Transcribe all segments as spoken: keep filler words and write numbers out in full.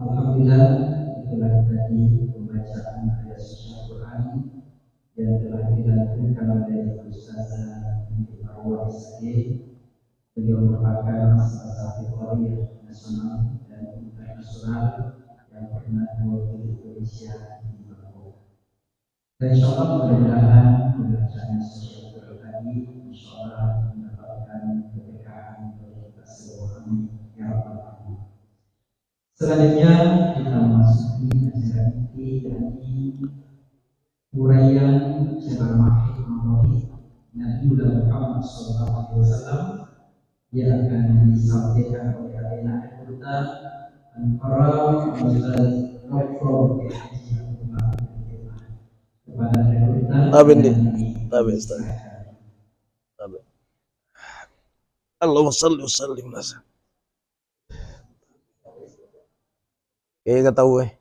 Alhamdulillah, itulah tadi pembacaan ayat suci Al-Quran yang telah dilantunkan oleh Ustazah Andi Marwah S G. Beliau merupakan salah satu qari nasional dan internasional yang pernah mewakili Indonesia di Bangkok. Dan insya Allah, mudah-mudahan pembacaan suci Al-Quran tadi, insya Allah, mendapatkan keberkahan bagi kita semua. Amin ya rabbal alamin. Selanjutnya, kita memasuki acara inti, yakni uraian ceramah hikmah Maulid Nabiullah Muhammad sallallahu alaihi wasallam yang akan disampaikan oleh Alena Kota Ankara, Ustaz Doktor Kiai Haji Abdullah Abdul Firman. Kepada Alena Kota. Tabe, Di. Tabe, Ustaz. Tabe. Allahumma salli wa sallim ala. Kayaknya nggak tahu, eh.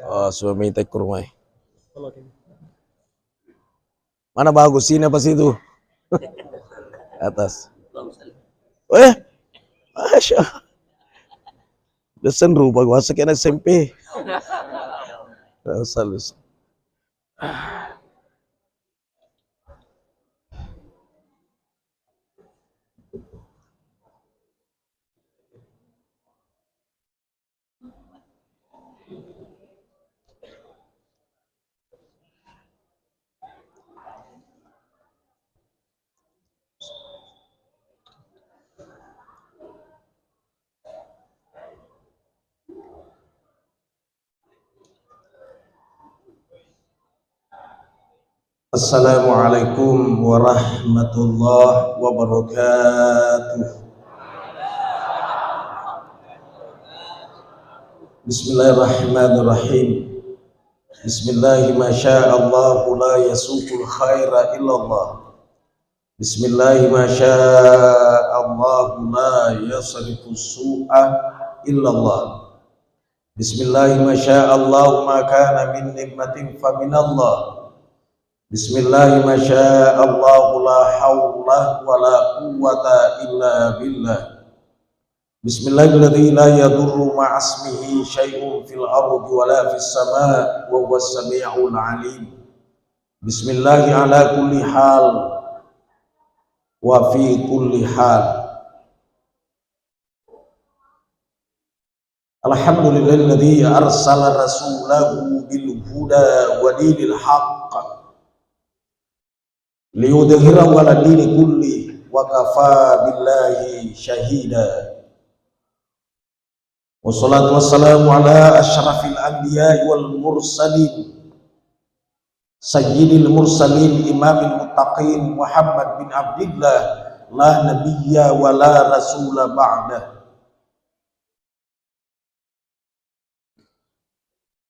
Oh, suami tek ke rumah. Mana bagus? Sini apa situ? Atas. Eh, Masya Allah. Dosen rupa gua sakit S M P. Salah. Assalamualaikum warahmatullahi wabarakatuh. Bismillahirrahmanirrahim. Bismillahi masya Allahu la yasuqul khaira illallah. Bismillahi masya Allahu la yasrifu su'a illallah. Bismillahi masya Allahu ma kana min nikmatin faminallah. Bismillahi masya Allahu la haula wa la quwwata illa billah. Bismillahilladzi la yadurru ma'asmihi syai'un fil ardi wa la fis sama wa huwas sami'ul alim. Bismillahi ala kulli hal wa fi kulli hal. Alhamdulillahilladzi arsala rasulahu bil huda wa dinil haqq liyudhhirahu ala dini kulli wa kafa billahi syahida. Wassalatu wassalamu ala asyrafil anbiya'i wal mursalin, sayyidil mursalin, imamil muttaqin, Muhammad bin Abdillah, la nabiyya wa la rasula ba'dah.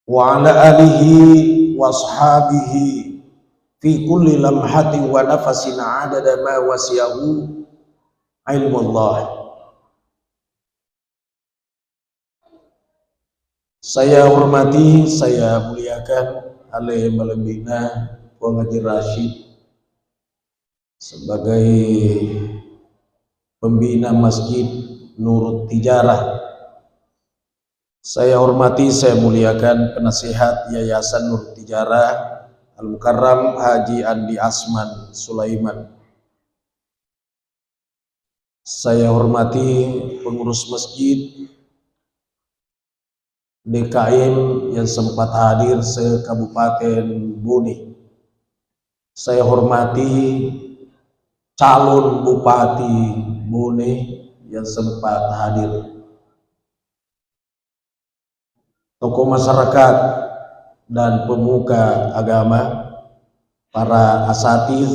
Wa ala alihi wa ashabihi fi kulli lamhatin wa nafasin adada ma wasi'ahu ilmullah. Saya hormati, saya muliakan ale malebbi'na Puang Haji Rashid sebagai pembina Masjid Nurut Tijarah. Saya hormati, saya muliakan penasihat Yayasan Nurut Tijarah, Al-Mukarram Haji Andi Asman Sulaiman. Saya hormati pengurus masjid D K M yang sempat hadir se-Kabupaten Bone. Saya hormati calon Bupati Bone yang sempat hadir. Tokoh masyarakat dan pemuka agama, para asatiz,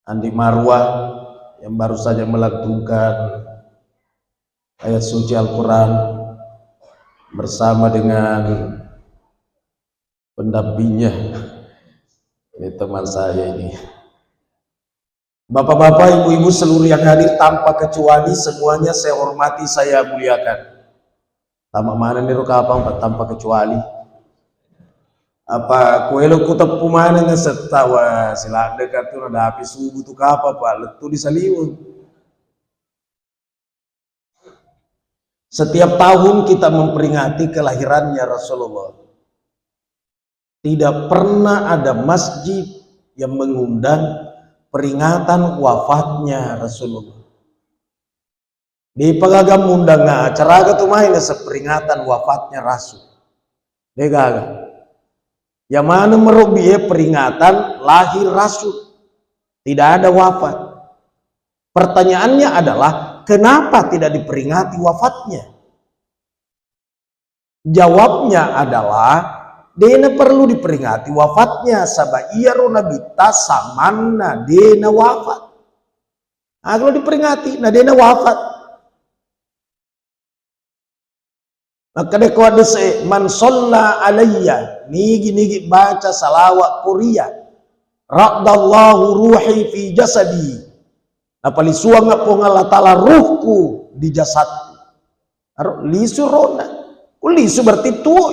Andi Marwah yang baru saja melantunkan ayat suci Al-Quran bersama dengan pendampingnya. Ini teman saya ini. Bapak-bapak, ibu-ibu seluruh yang hadir tanpa kecuali, semuanya saya hormati, saya muliakan. Tama mana nih kapang tanpa kecuali. Apa kuelo kuteppu maneng setta, wa siladdeka tu nadapi subuh tu kapa, pa lettu di Saliweng. Setiap tahun kita memperingati kelahirannya Rasulullah. Tidak pernah ada masjid yang mengundang peringatan wafatnya Rasulullah. De'pa gaga mundang acara aga tu mai naseng peringatan wafatnya Rasul. De'gaga. Yang mana merobi, eh, peringatan lahir Rasul. Tidak ada wafat. Pertanyaannya adalah, kenapa tidak diperingati wafatnya? Jawabnya adalah, de'na perlu diperingati wafatnya, saba iyaro nabitta samanna de'na wafat. Nah, kalau diperingati, na de'na wafat. Makkeda ko hadis e, "Man shalla alayya," nigi-nigi baca salawat ko ria, "raddallahu ruhi fi jasadi," napalisuang Puang Allah Ta'ala ruhku di jasadku. Aro lisu rona. Ku lisu berarti tuo.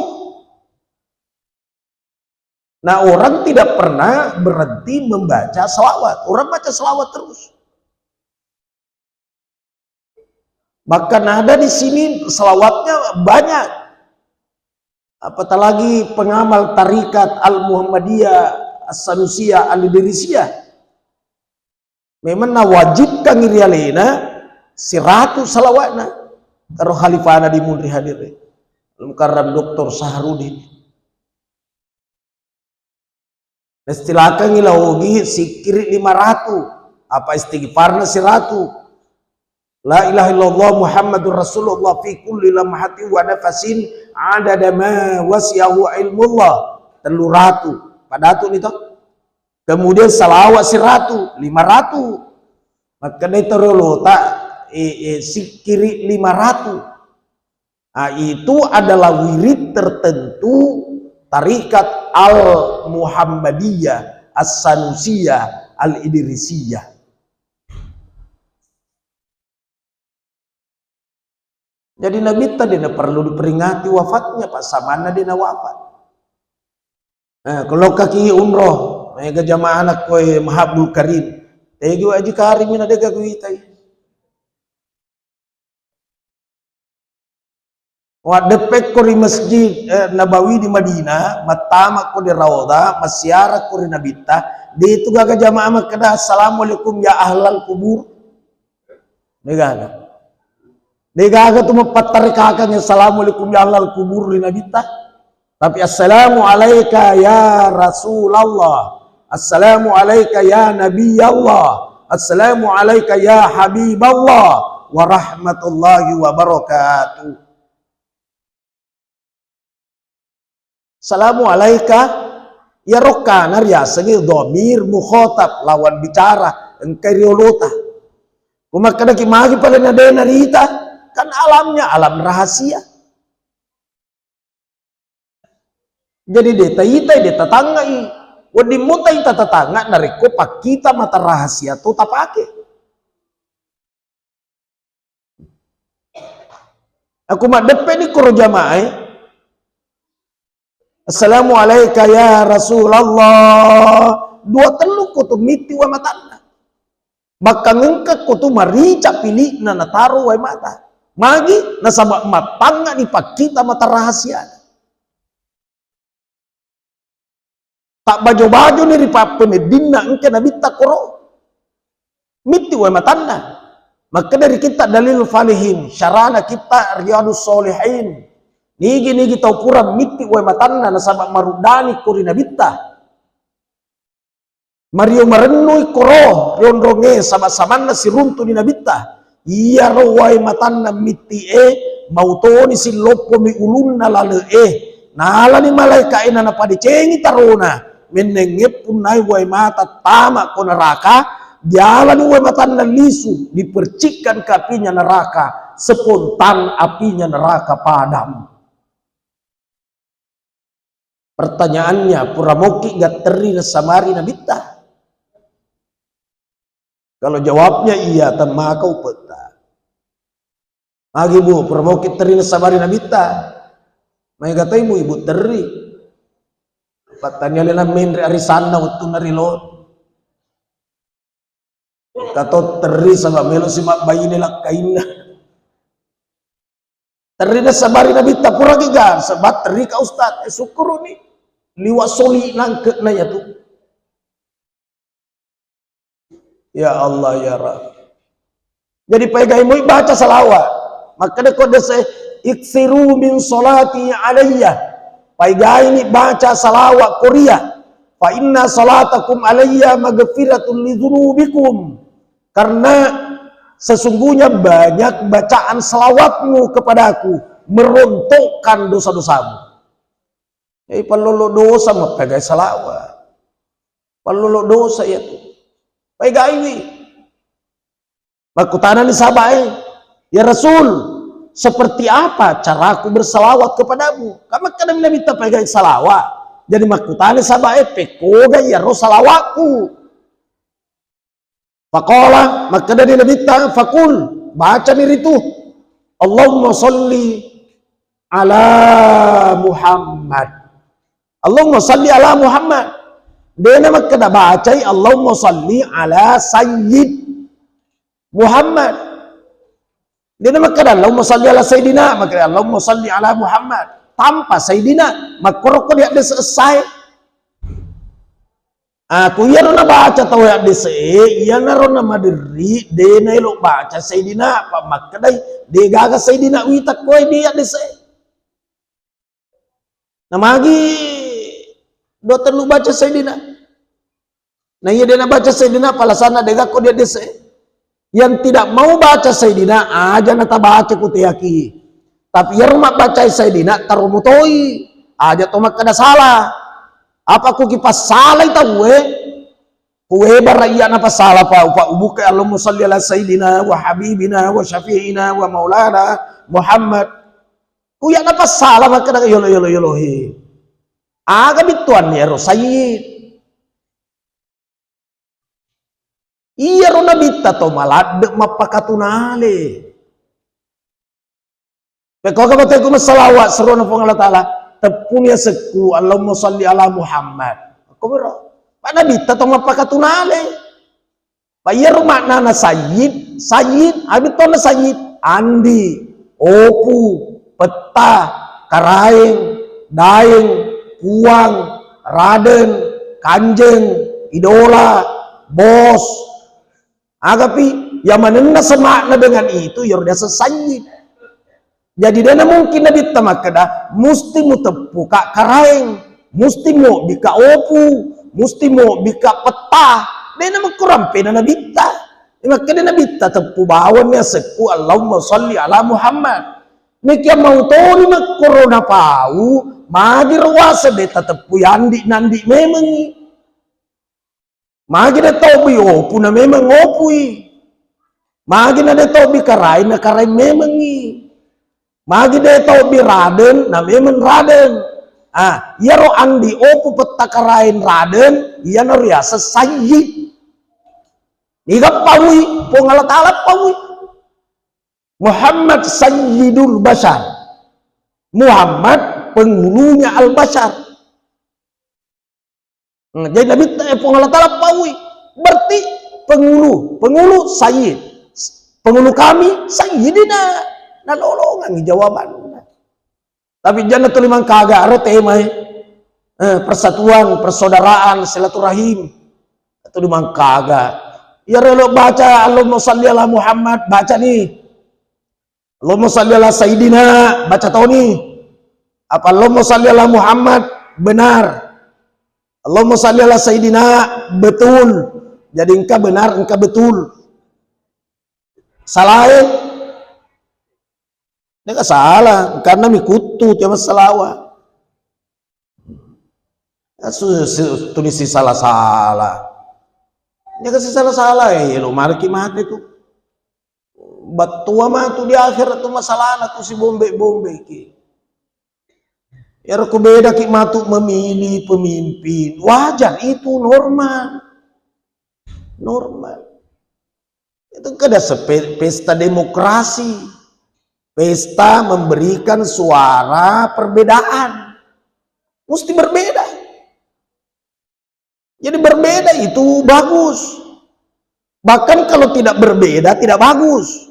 Nah, orang tidak pernah berhenti membaca salawat. Orang baca salawat terus. Bahkan ada di sini salawatnya banyak. Apatah lagi pengamal tarikat Al-Muhammadiyah, As-Sanusiyah, Al-Idrisiyah. Memang nawajibkan ri alena siratu salawatna. Karo khalifana di munri hadir. Al-Mukarram Doktor Sahrudin. Naistilakangngi la Ogi sikkiri lima ratu, apa istighfarna siratu. La ilaha illallah Muhammadur Rasulullah fi kulli lamhatin wa nafasin adada ma wasi'ahu ilmullah. Tellu ratu. Padatu ni to. Kemudian salawat siratu, lima ratu. Makkedai torolota, eh, eh, sikkiri lima ratu. Ah, itu adalah wirid tertentu tarikat Al-Muhammadiyah, As-Sanusiyah, Al-Idrisiyah. Jadi Nabitta de'na perlu diperingati wafatnya, Pak, samanna de'na wafat. Eh, kalau kaki umroh, mega jamaah anak koe Mahabul Karim. Tegi Waji Karim ina dega kuitai. Waddeppekko ri Masjid, eh, Nabawi di Madinah, mattama'ko di Raudhah, massiarakko ri Nabitta, de tu gaga jamaah makkeda, "Assalamualaikum ya ahlal kubur." Degaga. Degaga tu mappattarekakang, "Assalamualaikum ya ahlal kubur" ri Nabitta. Tapi, "Assalamu alaika ya Rasulullah, assalamu alaika ya Nabi Allah, assalamu alaika ya Habib Allah, wa rahmatullahi wa barakatuh." Salamu alaika, ya rokkana riasengi dhamir mukhatab, lawan bicara, engkai riolota. Kumakkedaki magi pada nadena rita, kan alamnya alam rahasia. Jadi de taitai, de tatangngai. Wedding mutai tatatanga narekko pakkita mata rahasia to tapake. Aku maddeppe ni koro jamaah e. "Assalamu alaika ya Rasulullah." Dua tellu ko tu mitti wa matanna. Bakka ngengka ko tu marica pilikna nataro wae mata. Magi nasaba mattangnga ni pakkita mata rahasia. Tabbajo-bajoni ri pappeneddinna engka nabitta koro. Mitti wae matanna. Makkeda ri kitta Dalil Falihin, syarana kitta Riyadus Shalihin. Nigi-nigi tau pura mitti wae matanna nasaba maruddani ko ri nabitta. Mario marennui koro ri onrongnge saba-sabanna siruntu ni nabitta. Iyaro wae matanna mittie mautoni silloppomi ulunna lale'e. Nalani malaeka'e nanapadecengi tarona. Mennengnge punnai wae mata tama ko neraka, dialani wae matanna lisu, dipercikkan ke apinya neraka, sepontan apinya neraka padam. Pertanyaannya, pura mokki gatterri nasamari nabitta? Kalau jawabnya iya, temmaka upetta. Magi bu, pura mokki terri nasamari nabitta? Maega toi bu ibu terri. Pattania lena menre arisanna wettunna rilo. Kato terri saba melo si mabbaine lakkainna. Terri nasabari Nabitta puraki ga, sebab terri ka ustaz, eh, syukuruni. Liwa soli nangke na yatu. Ya Allah, ya Rabb. Jadi, paegai moi baca salawat. Makkeda ko dese, "Iksiru min salati alayya." Paegai ni baca salawat koria. "Fa inna salatakum alayya maghfiratun li dzunubikum." Karena sesungguhnya banyak bacaan salawatmu kepadaku merontokkan dosa-dosamu. Jadi, pallolo dosa mappegai salawat. Pallolo dosa iyatu. Paegaiwi. Makkutanani sahabae, "Ya Rasul, seperti apa caraku bersalawat kepadamu?" Kan makkedami Nabitta, "Paegai salawat." Jadi makkutana sahabae, "Pekkoga iyaro salawatku?" Faqala, makkedani Nabitta, "Faqul," bacani ritu, "Allahumma salli ala Muhammad." Allahumma salli ala Muhammad. Dena makkeda bacai, "Allahumma salli ala Sayyid Muhammad." Dena makkeda, "Allahumma salli ala Sayyidina," makkeda, "Allahumma salli ala Muhammad." Tanpa Sayyidina, makkoroko diaddese essae. Aku iyaro nabaca tau addese e, iyanaro namaderri, de naelo baca Sayyidina, apa makkedai, de gaga Sayyidina wita koe di addese e. Namagi dua tellu baca Sayyidina. Na iya de nabaca Sayyidina, palasanna de gakko di addese e. Yang tidak mau baca Sayyidina, aja natabaca ku teaki. Tapi iyaro mabbacai Sayyidina, taro mutoi. Aja to makkeda salah. Apa ku kipassalai tauwe? Kuwe bara iya napasala pa, upa ubuke, "Allahumma salli ala Sayyidina wa Habibina wa Syafi'ina wa Maulana Muhammad." Ku iya napasala makkeda, "Yolo, yolo, yolo, he." Aga bittuanni ero Sayyid. Iyaro Nabitta to maladde mappakatunale. Pekkoga bateko massalawa seruanna Puang Allah Ta'ala, teppuni asekku, "Allahumma salli ala Muhammad." Akko bero. Pa Nabitta to mappakatunale. Pa iyaro maknana sayyid, sayyid, abitonna sayyid, andi, opu, petta, karaeng, daeng, puang, raden, kanjeng, idola, bos, Agapi, iya manenna semakna dengan itu, iyaro diaseng sayyid. Jadi, dena mungkin Nabitta makkeda, musti muteppuka karaeng, musti mobbika opu, musti mobbika petta. Dena mekko rampena Nabitta. Makkeda Nabitta, teppu bawanni asekku, "Allahumma salli ala Muhammad." Nekia mau toni makkoro napau, magiro waseng de tateppu yandi nandi memengi. Magi de tobbi opu na memeng opui. Magi na de tobbi karaeng na karaeng memengi. Magi de tobbi raden na memeng raden. Ah, iyaro andi opu petta karaeng raden, iyana riaseng sayyid. Niga paui, Puang Allah Ta'ala paui. Muhammad Sayyidul Bashar. Muhammad penghulunya al-bashar. Hmm, jadi Nabitta, eh, Puang Allah Ta'ala paui. Berarti penghulu, penghulu sayyid. Penghulu kami sayyidina. Nalolongangi jawabanna. Tapi janna tuli mangkaga, aro tema e. Eh, persatuan, persaudaraan, silaturahim. Tuli mangkaga. Iyaro lo baca, "Allahumma salli ala Muhammad", baca ni. "Allahumma salli ala Sayyidina", baca toni. Apa "Allahumma salli ala Muhammad", benar. "Allahumma salli ala Sayyidina", betul. Jadi engka benar, engka betul. Salae? Deka salah, karena mikuttu tiap salawa. Asu, si, tuli sisala-sala. Nyaka sisala-sala, eh, lo mareki mate tu. Battua matu di akhirat tu masalahna tu si bombe-bombe ki. Ero ku beda ki matu memilih pemimpin. Wajar, itu normal. Normal. Itu kada sepe-, pesta demokrasi. Pesta memberikan suara perbedaan. Mesti berbeda. Jadi berbeda itu bagus. Bahkan kalau tidak berbeda, tidak bagus.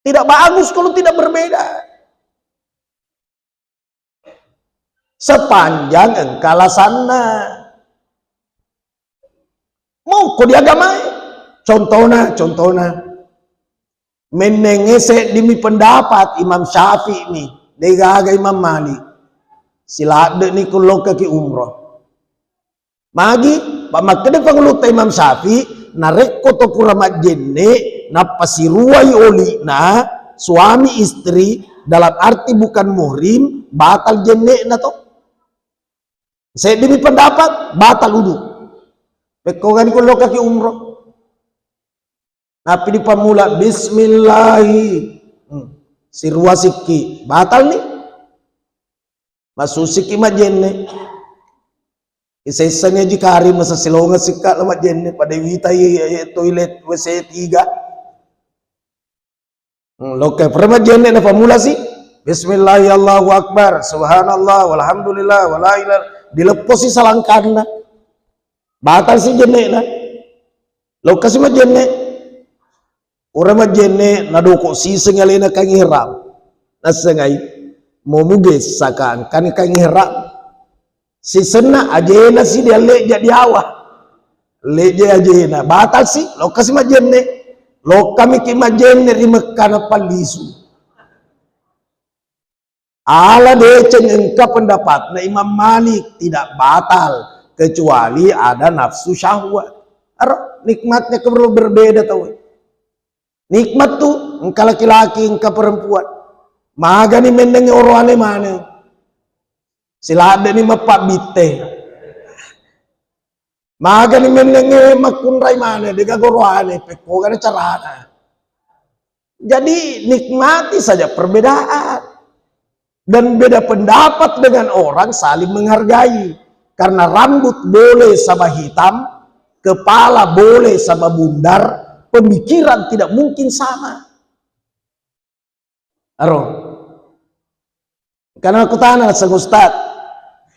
Tidak bagus kalau tidak berbeda. Sepanjang engka alasanna. Mau ko di agamae. Contohna, contohna. Mennengnge seddimi pendapat Imam Syafi'i mi, degaga Imam Malik. Siladde ni kullokkaki umroh. Magi, pa makkeda pangulutta Imam Syafi'i, narekko to pura majjenne, nappa siruai oli'na, suami istri, dalam arti bukan muhrim, batal jenne'na to. Seddimi pendapat, batal wudu. Pekkogani kullokkaki umroh. Nappi dipammula, "Bismillahi." Hmm. Sirua sikki, batal ni. Massusiki majjenne. Isessangngi Haji Karim, masa silonga sikka la majjenne, pada witai, eh, toilet W C tiga. Hmm, lokka pura majjenne napammulasi. Bismillahi Allahu Akbar, subhanallah, walhamdulillah, wala ilaha. Dilepposi salangkanna. Batal si jenne'na. Lokkasi majjenne. Ura majjenne nadoko siseng alena kaeng ihram. Nassengai mo mugessa kan kan kaeng ihram. Sisenna ajena si dialleja diawa. Leje ajena. Batal si, lokkasi majjenne. Lokkamiki majjenne ri Mekka napallisu. Ala deceng engka pendapatna Imam Malik, tidak batal kecuali ada nafsu syahwat. Aro nikmatnya kalau berbeda tau. Nikmat tu engka laki-laki, engka perempuan. Magani mennengnge oroane maneng. Siladdeni meppa bitte. Magani mennengnge makkunrai maneng, dega goroane, pekkogana carana. Jadi nikmati saja perbedaan. Dan beda pendapat dengan orang saling menghargai. Karena rambut boleh sama hitam, kepala boleh sama bundar, pemikiran tidak mungkin sama. Aro. Karena aku tanya sang Ustaz,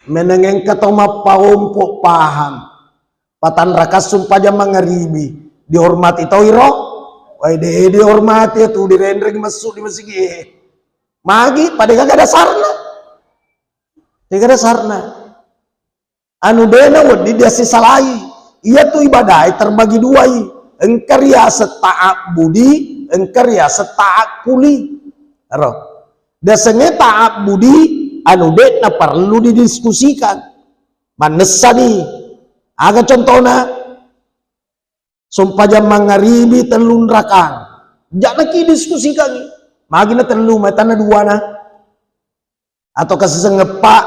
menengeng ketoma paompo paham. Patanraka sumpajang mangaribi, dihormati tau iro? Wai de dihormati tu, direnreng masuk di masigi. Magi pada gaga dasarna. Gaga dasarna. Anu dena wedding diassisalai. Iyatu ibadae terbagi duai. Engka riaseng ta'abbudi, engka riaseng ta'akkuli. Ero. Diasengnge ta'abbudi, anu de'na parellu didiskusikan. Mannessani. Aga contona? Sumpajang mangaribi tellung rakang. Ja'naki diskusikangngi. Magi na tellu, matanna dua na. Atau kasiseng eppa.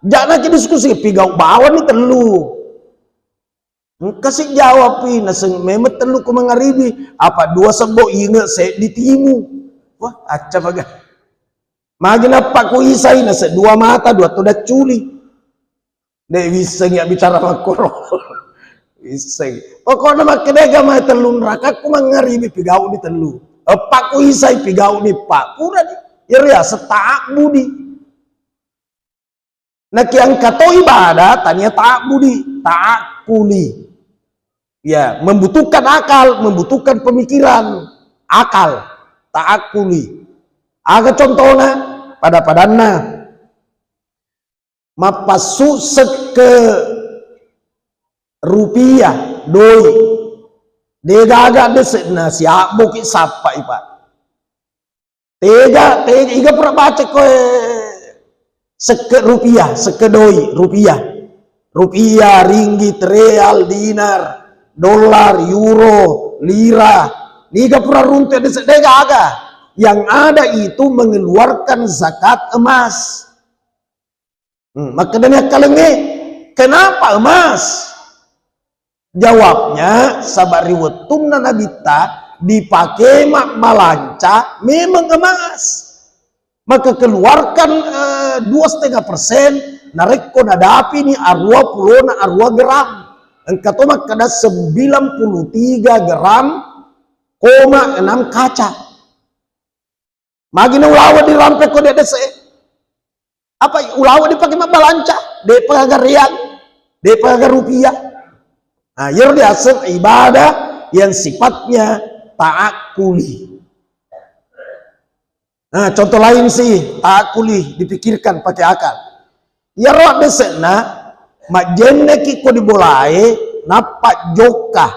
Ja'naki diskusi, pigau bawani tellu. Engkasi jawab pi, naseng memeng tellu ku mangaribi. Apa dua sebbo inge seddi timu. Wah, acca paga. Magi nappa ku isai, naseng dua mata, dua to dacculi. De wissengi abbicara makkoro. Wissengi. Pokokna makkedega mai tellung rakakku mangaribi pigau ni tellu. Eppa ku isai pigau ni eppa. Purani. Iyaro yaseng ta'abbudi. Nakiangka to ibadah, tania ta'abbudi, ta'akkuli. Ya, membutuhkan akal, membutuhkan pemikiran, akal, ta'akkuli. Aga contona? Pada-padanna. Mappassu sekke rupiah, doi. Degaga dese'na siabboki sappai, Pak. Tega, tega, iga pura baca koe sekke rupiah, sekke doi, rupiah. Rupiah, ringgit, real, dinar, dolar, euro, lira. Niga pura runtu dese-, degaga. Yang ada itu mengeluarkan zakat emas. Hmm, makkedani akkalengnge, "Kenapa emas?" Jawabnya, saba ri wettunna Nabitta dipake mabbalanca memeng emas. Maka keluarkan, eh, dua setengah persen, narekko nadapini arua pulona arua gram. Engka to makkeda sembilan puluh tiga gram koma enam kaca. Magi na ulawa dirampe ko de dese. Apa ulawa dipake mabbalanca? De pa gaga real. De'pa gaga rupiah. Nah, iyaro diaseng ibadah yang sifatnya ta'akuli. Nah, contoh lain sih, ta'akuli, dipikirkan pakai akal. Iyaro addese'na, majjenneki ko di bolae, nappa jokka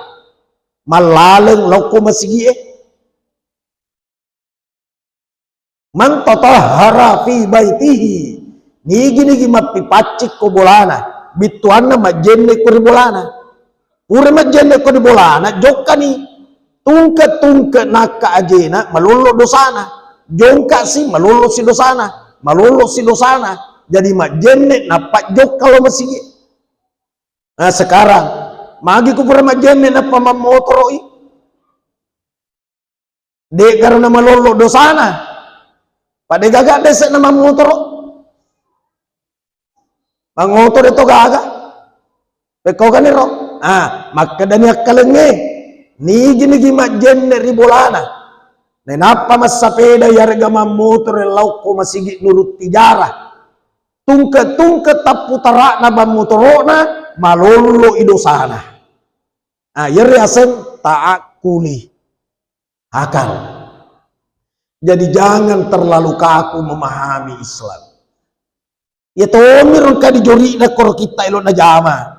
mallaleng lao ko masigi'e. Man tatahhara fi baitihi, nigi-nigi mappipaccing ko bolana, bittuanna majjenne ko ri bolana. Pura majjenne ko ri bolana, jokkani. Tungke-tungke nakka ajena, malollo dosana. Jongka si, malollo si dosana. Malollo si dosana. Jadi majjenne, nappa jokka lo masigi. Nah, sekarang, magi ku pura majjenne, nappa mammotoro'i. De'garo namalollo dosana. Pada gaga dese'na mammotoro. Mangotoro to gaga. Pekkogani ro. Ah, makkedani akkalengnge. Nigi-nigi majjenne ri bolana. Nainappa massapeda yarega mammotoro lao ko masigi Nurut Tijarah. Tungke-tungke tapputara'na bang motoro'na, malollo i dosana. Ah, iyaro riaseng ta'akuli. Akal. Jadi jangan terlalu kaku memahami Islam. Ya tomiro engka dijori'na koro kitta elo najama.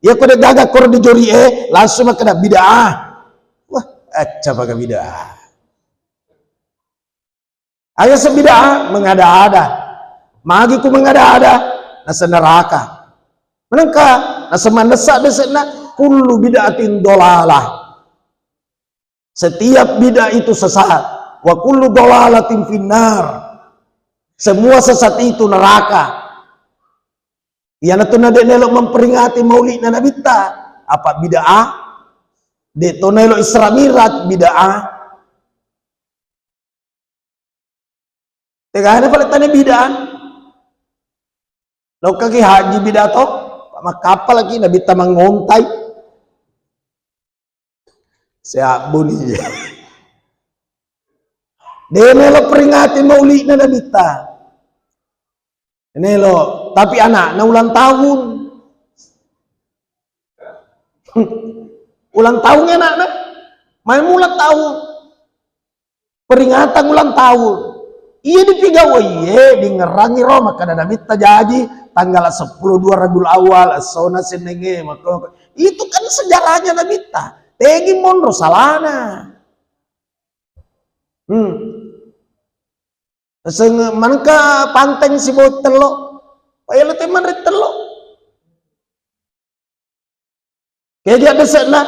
Ya ko de gaga koro dijori'e, langsung makkeda bid'ah. Wah, acca paga bid'ah. Aga sebid'ah mengada-ada. Magi ku mengada-ada, naseng neraka. Menengka, naseng mannessa dese'na, kullu bid'atin dolalah. Setiap bid'ah itu sesat. Wa kullu dolalatin finnar. Semua sesat itu neraka. Iyanatu na de' nelo memperingati maulidna nabitta. Apa bid'ah? De' to nelo Isra Miraj bid'ah. Tegana pale tane bid'ah. Lokkaki haji bid'ah to, makkappa lagi nabitta mangontai. Seabbuni. De' melo peringati maulidna nabitta. Nelo, tapi anakna ulang tahun. Ulang tahun anakna. Main ulang tahun. Peringatan ulang tahun. Iya dipigawai, eh, dingerangi ro, makkada nabitta jaji tanggal sepuluh dua Rabiul Awal, essona sennengnge, maka itu kan sejarahnya nabitta. Tegi monro salana. Hmm. Seng manengka panteng sibawa tello. Paelo te manre tello. Kegi addese'na?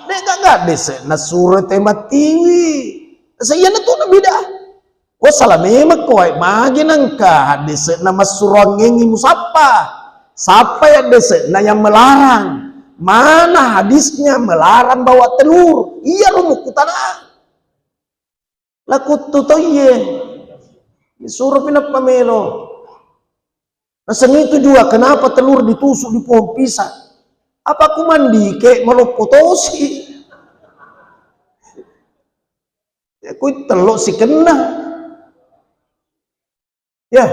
De' gaga addese'na suro te mattiwi. Sa iyana tu na bid'ah. Ko sala memang ko wae magi nengka addese'na massuroangengi musappa. Sappa ya addese'na yang melarang. Mana hadisnya melarang bawa telur? Iya ro mukutana. Lakuttu toiye. Disuruh pinappa melo. Naseng itu juga kenapa telur ditusuk di pohon pisang. Apa ku mandi ke maloppo tosi. Ya, ku tello sikenna. Ya.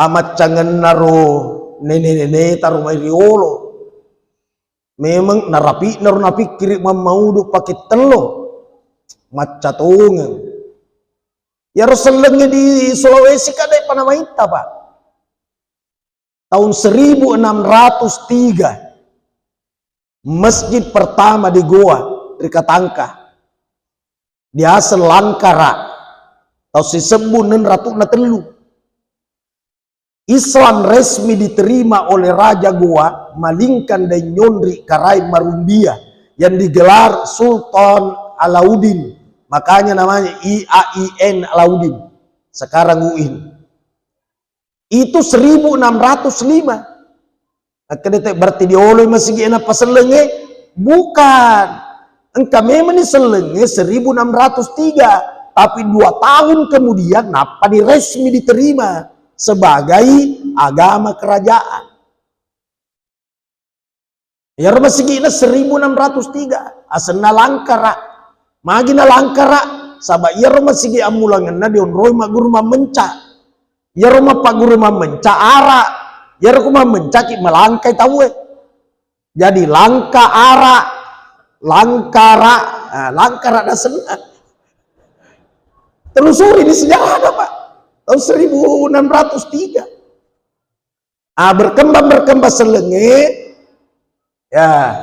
Amaccangenna ro nene-nene taro mai riolo. Memang narapi'na ro napikkiri mammaudu pake tello. Macca tongeng. Yaro sellengnge di Sulawesi kan dai panamaitta, Pak. Tahun seribu enam ratus tiga, masjid pertama di Gowa, ri Katangka. Diaseng Langkara, tau sisebbu enneng ratu'na tellu. Islam resmi diterima oleh Raja Gowa, Malingkan Daeng Nyondri Karaeng Marumbia, yang digelar Sultan Alauddin. Makanya namanya I A I N Alauddin. Sekarang U I N. Itu seribu enam ratus lima. Akkeda te, berarti dioloi masigi e nappa sellengnge? Bukan. Engka memang ni sellengnge seribu enam ratus tiga, tapi dua tahun kemudian nappa ni resmi diterima sebagai agama kerajaan. Iyaro masigi'na seribu enam ratus tiga, asenna Langkara. Magi na Langkara? Saba iyaro masigi ammulangenna dionroi magguru mammenca. Iyaro mappagguru mammenca ara. Iyaro ku mammencaki malangkai tauwe. Jadi langka ara, langkara, ah, langkara nasenna. Telusuri di sejarah, Pak. Tahun seribu enam ratus tiga. Ah, berkembang, berkembang sellengnge. Ya.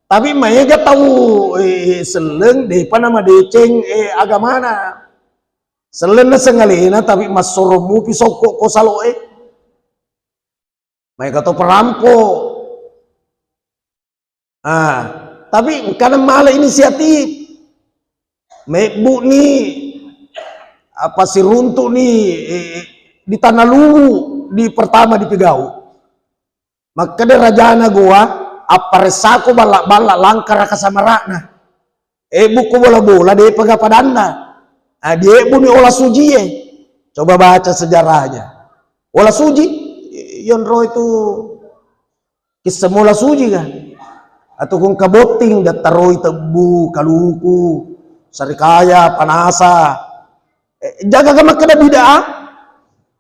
Tapi maega tau, eh, selleng, depa namadeceng, eh, agamana. Selleng naseng alena, tapi massoro mupi sokko ko saloe. Maega to perampo. Ah, tapi engkana mala inisiatif. Mebbu ni, apa, siruntu ni, eh, di Tanah Luwu di pertama dipegau. Makkeda rajana Gowa, "Apparessako balla-balla langkaraka samara'na. Ebbu ko bola-bola, de'pa ga padanna." Ah, diebbuni Ola Sujie. Coba baca sejarahnya. Ola Suji, yonro itu kisah Ola Suji kan? Atau kong kabotting, dattaroi tebbu, kaluku, sarikaya, panasa. Eh, jaga ga makkeda bid'ah?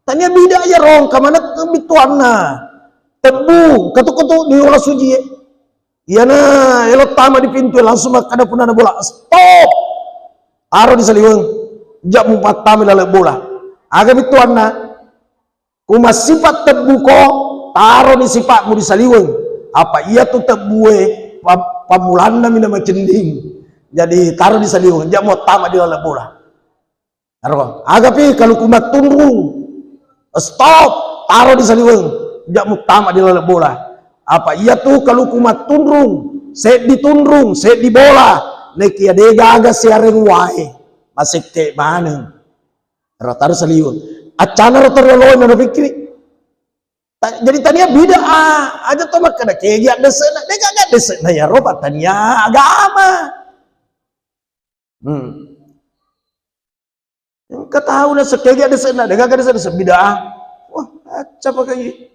Tania bid'ah ya rong, kamana bittuanna? Tebbu, katu-katu di Ola Suji, eh. Iyana elo tama di pintu, langsung makkeda punna bola, "Stop!" Taro di saliweng. Ja mupattama laleng bola. Aga bittuanna? Ku massipa tebbuko, taroni sipa'mu di saliweng. Apa iyatu tebbue pa-, pammulanna mi namacending. Jadi taro di saliweng, ja muattama di laleng bola. Aro, agapi kaluku mattunrung. Stop, taro di saliweng, ja muttama di laleng bola. Apa iyatu kaluku mattunrung, seddi tunrung, seddi bola. Nekia de gaga siareng wae, masekke maneng. Ro taro saliweng. Accana ro tarioloe na napikkiri. Ta-, jadi tania bid'ah, aja to makkeda kegi addesena, de gaga addesena ya ro, tania agama. Hmm. Engka tau naseng kegi addesena, de gaga addesena, bid'ah. Wah, acca pakai.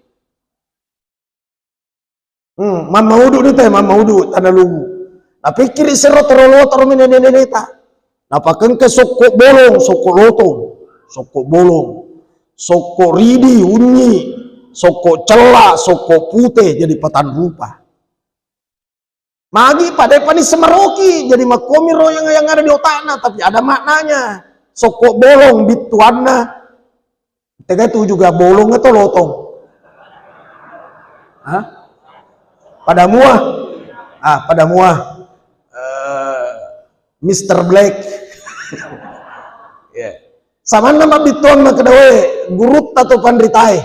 Hmm, mammaudu ni te, mammaudu Tanah Luwu. Napikkiri sero toro lotoro mi nene-neneta. Napakengke sokko bolong, sokko lotong, sokko bolong, sokko ridi, unyi, sokko cella, sokko pute, jadi patan rupa. Magi pada pani semaroki, jadi makkomi ro yang, yang ada di otakna, tapi ada maknanya. Sokko bolong bittuanna. Tegai tu juga bolong atau lotong? Hah? Pada mua? Ah, pada mua. Eh, Mister Black. Ya. Samanna mabbittuang makkedae gurutta to panritae.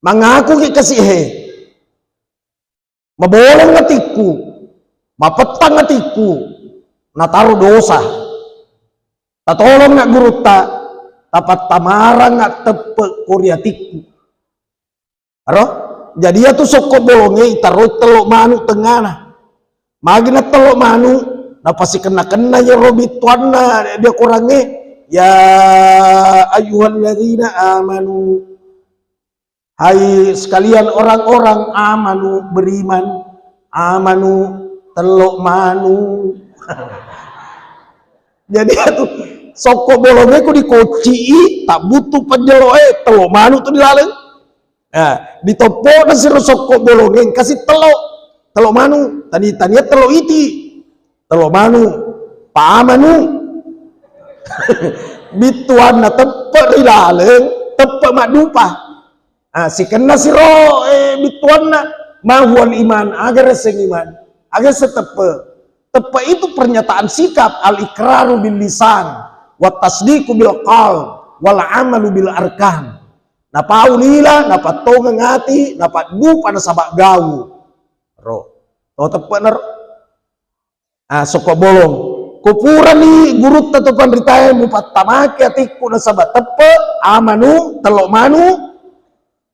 Mangaku ki kasi he. Mabolong atikku, mapettang atikku, nataro dosa. Tatolong na gurutta, tapattamarang na teppe ko ri atikku. Aro? Jadi iyatu sokko bolonge itaroi tello manu tengngana. Magi na tello manu, napasikenna-kenna iyaro bittuanna dia korangnge, "Ya ayyuhalladzina amanu." Hai sekalian orang-orang amanu, beriman, amanu, tello manu. Jadi atu sokko bolonge ku dikocci i, tabbutu pajjeloe, tello manu tu dilaleng. Nah, ditoppo na siro sokko bolonge kasi tello, tello manu, tani tania tello iti. Tello manu, pa manu. Bittuanna teppe ri laleng, teppe maddupa. Ah, sikenna siro, eh, bittuanna, ma huwal iman, aga reseng iman, aga seteppe. Teppe itu pernyataan sikap, al ikraru bil lisan, wa tasdiqu bil qalb, wal amalu bil arkan. Napau lila, napattongeng ati, napaddupa nasaba gau. Ro. To teppe na ro. Ah, sokko bolong. Ko purani gurutta to panritae mupattamaki atikku nasaba teppe, amanu, tello manu,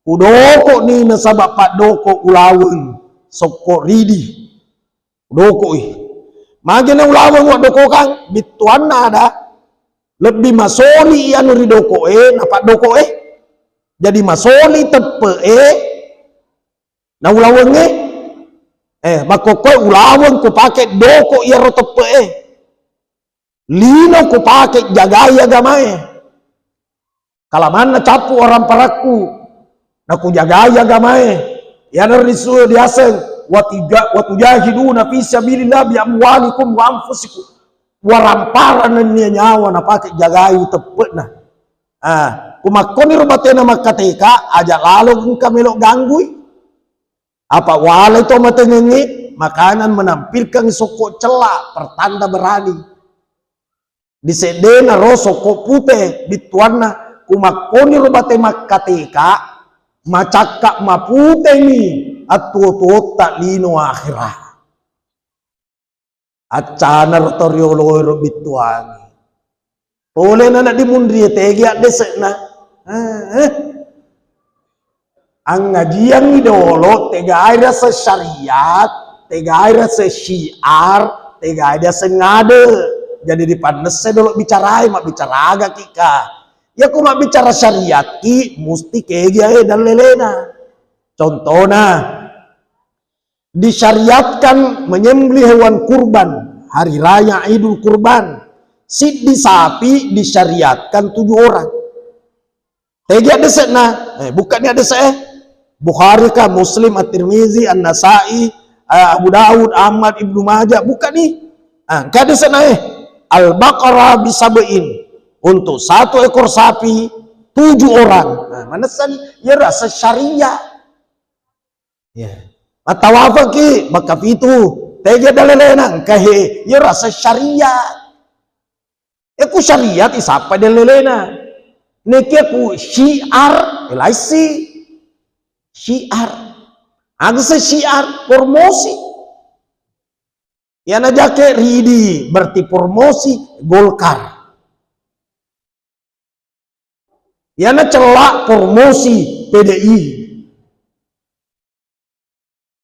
udoko ni nasaba paddoko ulaweng, sokko ridi. Udoko i. Magi na ulaweng waddokokang, bittuanna ada, lebbi masoli i anu ri doko e, na paddoko e. Jadi masoli teppe e, Na ulawengnge, eh, makkokkoe ulaweng kupake doko iyaro teppe'e. Lino kupake jagai agamae. Kalamanna cappu waramparakku. Nakujagai agamae. Iyana risu diaseng, "Watuja-, watujahiduna fi sabilillah bi amwalikum wa anfusikum." Waramparang nennia nyawa napake jagai teppe'na. Ah, kumakkoniro batena makkateka, aja lalo engka melo ganggui. Apa walai to matengengnge, makanan menampilkan sokko cella, pertanda berani. Di seddena ro sokko pute bittuanna, kumakkoniro bate makkateka, macakka maputemi attuo-tuotta lino akhera. Accana ro to rioloe ro bittuangnge. Pole nana dimunrie tegi addese'na. Eh, eh. Angajiangngi dolo, tegai rasa syariat, tegai rasa syiar, tegai rasa ngade. Jadi dipannesse dolo bicarai, mabbicara aga ki ka. Ya ku mabbicara syariat ki, musti kegi ae dallelena. Contohna, disyariatkan menyembelih hewan kurban hari raya Idul Kurban. Siddi sapi disyariatkan tujuh orang. Tegi adese'na? Eh, buka ni adese' eh. Bukhari ka, Muslim, At-Tirmizi, An-Nasai, eh, Abu Daud, Ahmad, Ibnu Majah, buka ni. Ah, engka adese'na eh. Al-Baqarah bisab'in. Untuk satu ekor sapi, tujuh orang. Nah, manessani, ya rasa syariah. Ya. Mattawafaki bakka pitu, tegi dalelena engka he, ya rasa syariat. Eh, ku syariat isappa dalelena. Nekia ku syiar, eh, laisi. Syiar. Aga se syiar, promosi. Yana jake ridi, berarti promosi Golkar. Yana cella, promosi P D I.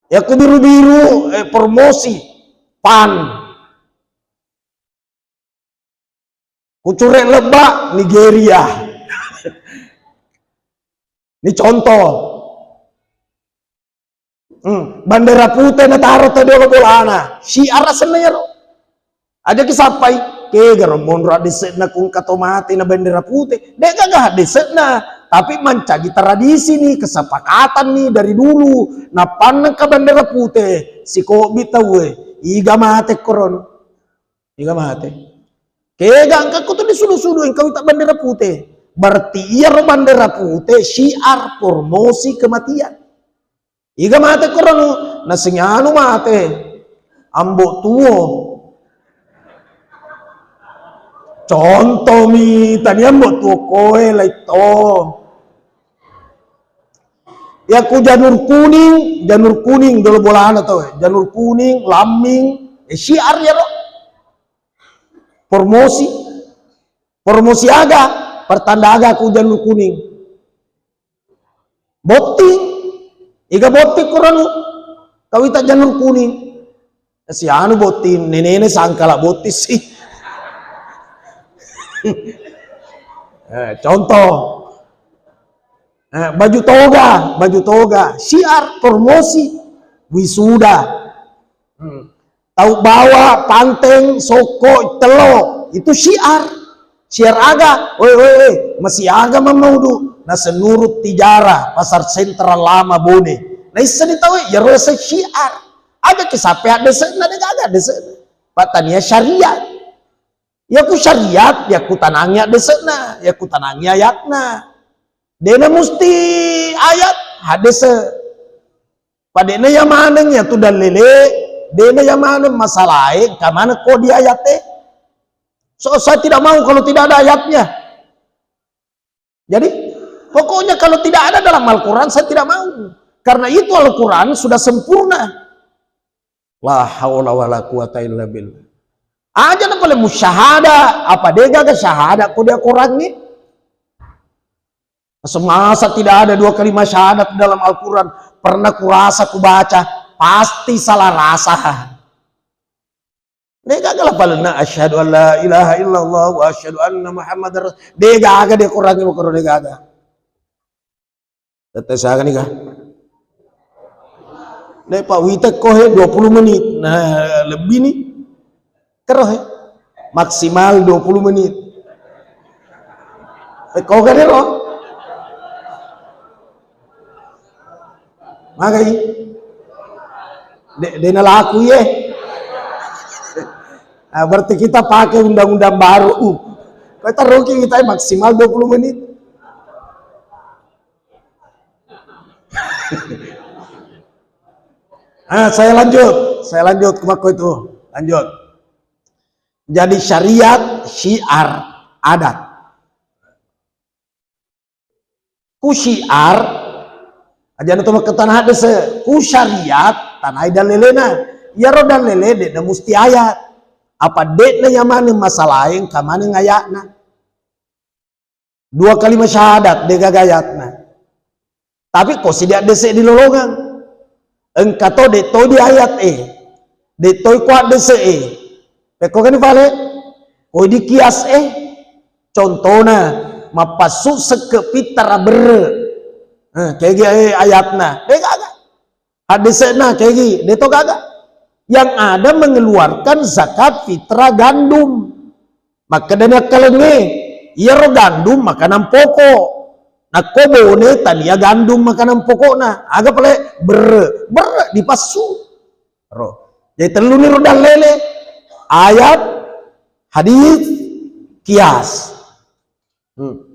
Yaku biru-biru, eh, promosi PAN. Kucure lebba, Nigeria. Ini contoh. Hmm, bandera pute nataro tau dolo bolana. Syiar asenna iyaro. Aja ki sappai, kegaro monro adese'na kung kato mate na bandera pute. De'gaga adese'na, tapi mancaji tradisi ni, kesepakatan ni dari dulu. Nappanna ka bandera pute, sikobi tauwe, iga mate korono. Iga mate. Kega engka ko tu disudu-sudu engka wita bandera pute. Berarti iyaro bandera pute syiar promosi kematian. Iga mate korono, naseng anu mate. Ambo tuo. Contoh mi, tania ambo tuo koe laitto. Yaku janur kuning, janur kuning dolo bolana tau, eh. Janur kuning, lamming, eh, syiar iyaro. Promosi. Promosi aga? Pertanda aga ku janur kuning? Botting. Iga botting korono? Kawita janur kuning. Si anu botting, nenene sangkala botting si. Eh, contoh. Eh, baju toga, baju toga, syiar, promosi, wisuda. Hmm. Tau bawa panteng, sokko, tello, itu syiar. Syiar aga? Woi, woi, woi, masih aga mamaudu? Nasenurut Tijara, Pasar Sentral Lama, Bone. Naisseng ni tau, iyaro ase syiar. Aga ki sape adese'na, de'gaga adese'na. Pattania syariat. Yaku syariat, yaku tanangi adese'na, yaku tanangi ayatna. De'na musti ayat, hadese. Pade'na iya maneng yatu dallele, de'na iya maneng masalae, engka maneng ko di ayate. So, saya tidak mau kalau tidak ada ayatnya. Jadi, pokoknya kalau tidak ada dalam Al-Quran, saya tidak mau. Karena itu Al-Quran sudah sempurna. La haula wala quwata illa billah. Aja na pale musyahada, apa de'gaga syahada ko dia Quran ni? Semasa tidak ada dua kalimat syahadat dalam Al-Quran, pernah kurasa kubaca, pasti salah rasa. De'gaga lapalenna, "Asyhadu an la ilaha illallah wa asyhadu anna Muhammadar Rasul." De'gaga de Quran ni makoro de'gaga. Tette saga ni ga? De pa wita ko he dua puluh menit. Nah, lebih ni. Kero he. Maksimal dua puluh menit. Eh, ko ga de ro? Magai? De, de nalaku ye. Nah, berarti kita pakai undang-undang baru. Kau taruh kita maksimal dua puluh menit. Ah, saya lanjut, saya lanjut ke bako itu. Lanjut. Jadi syariat, syiar, adat. Ku syiar, aja na to makkutana haddese, ku syariat, tanai dalelena. Iyaro dalele de na musti ayat. Apa de na iya maneng masalae engka maneng ayatna. Dua kalimat syahadat de gaga ayatna. Tapi ko sidia dese di lolongang. Engka to de to di ayat e. De to ko haddese e. Pekko kan pale? Ko di kias e. Contona, mappassu sekke pittara berre. Eh, kegi ayatna. De gaga. Haddese'na kegi, de to gaga. Yang ada mengeluarkan zakat fitrah gandum. Makkedani akkalengnge, iyaro gandum makanan pokok. Nakko bone tania gandum makanan pokokna. Aga pale berre, berre dipassu. Ro. Jadi telluni ro dallele. Ayat, hadis, kias. Hmm.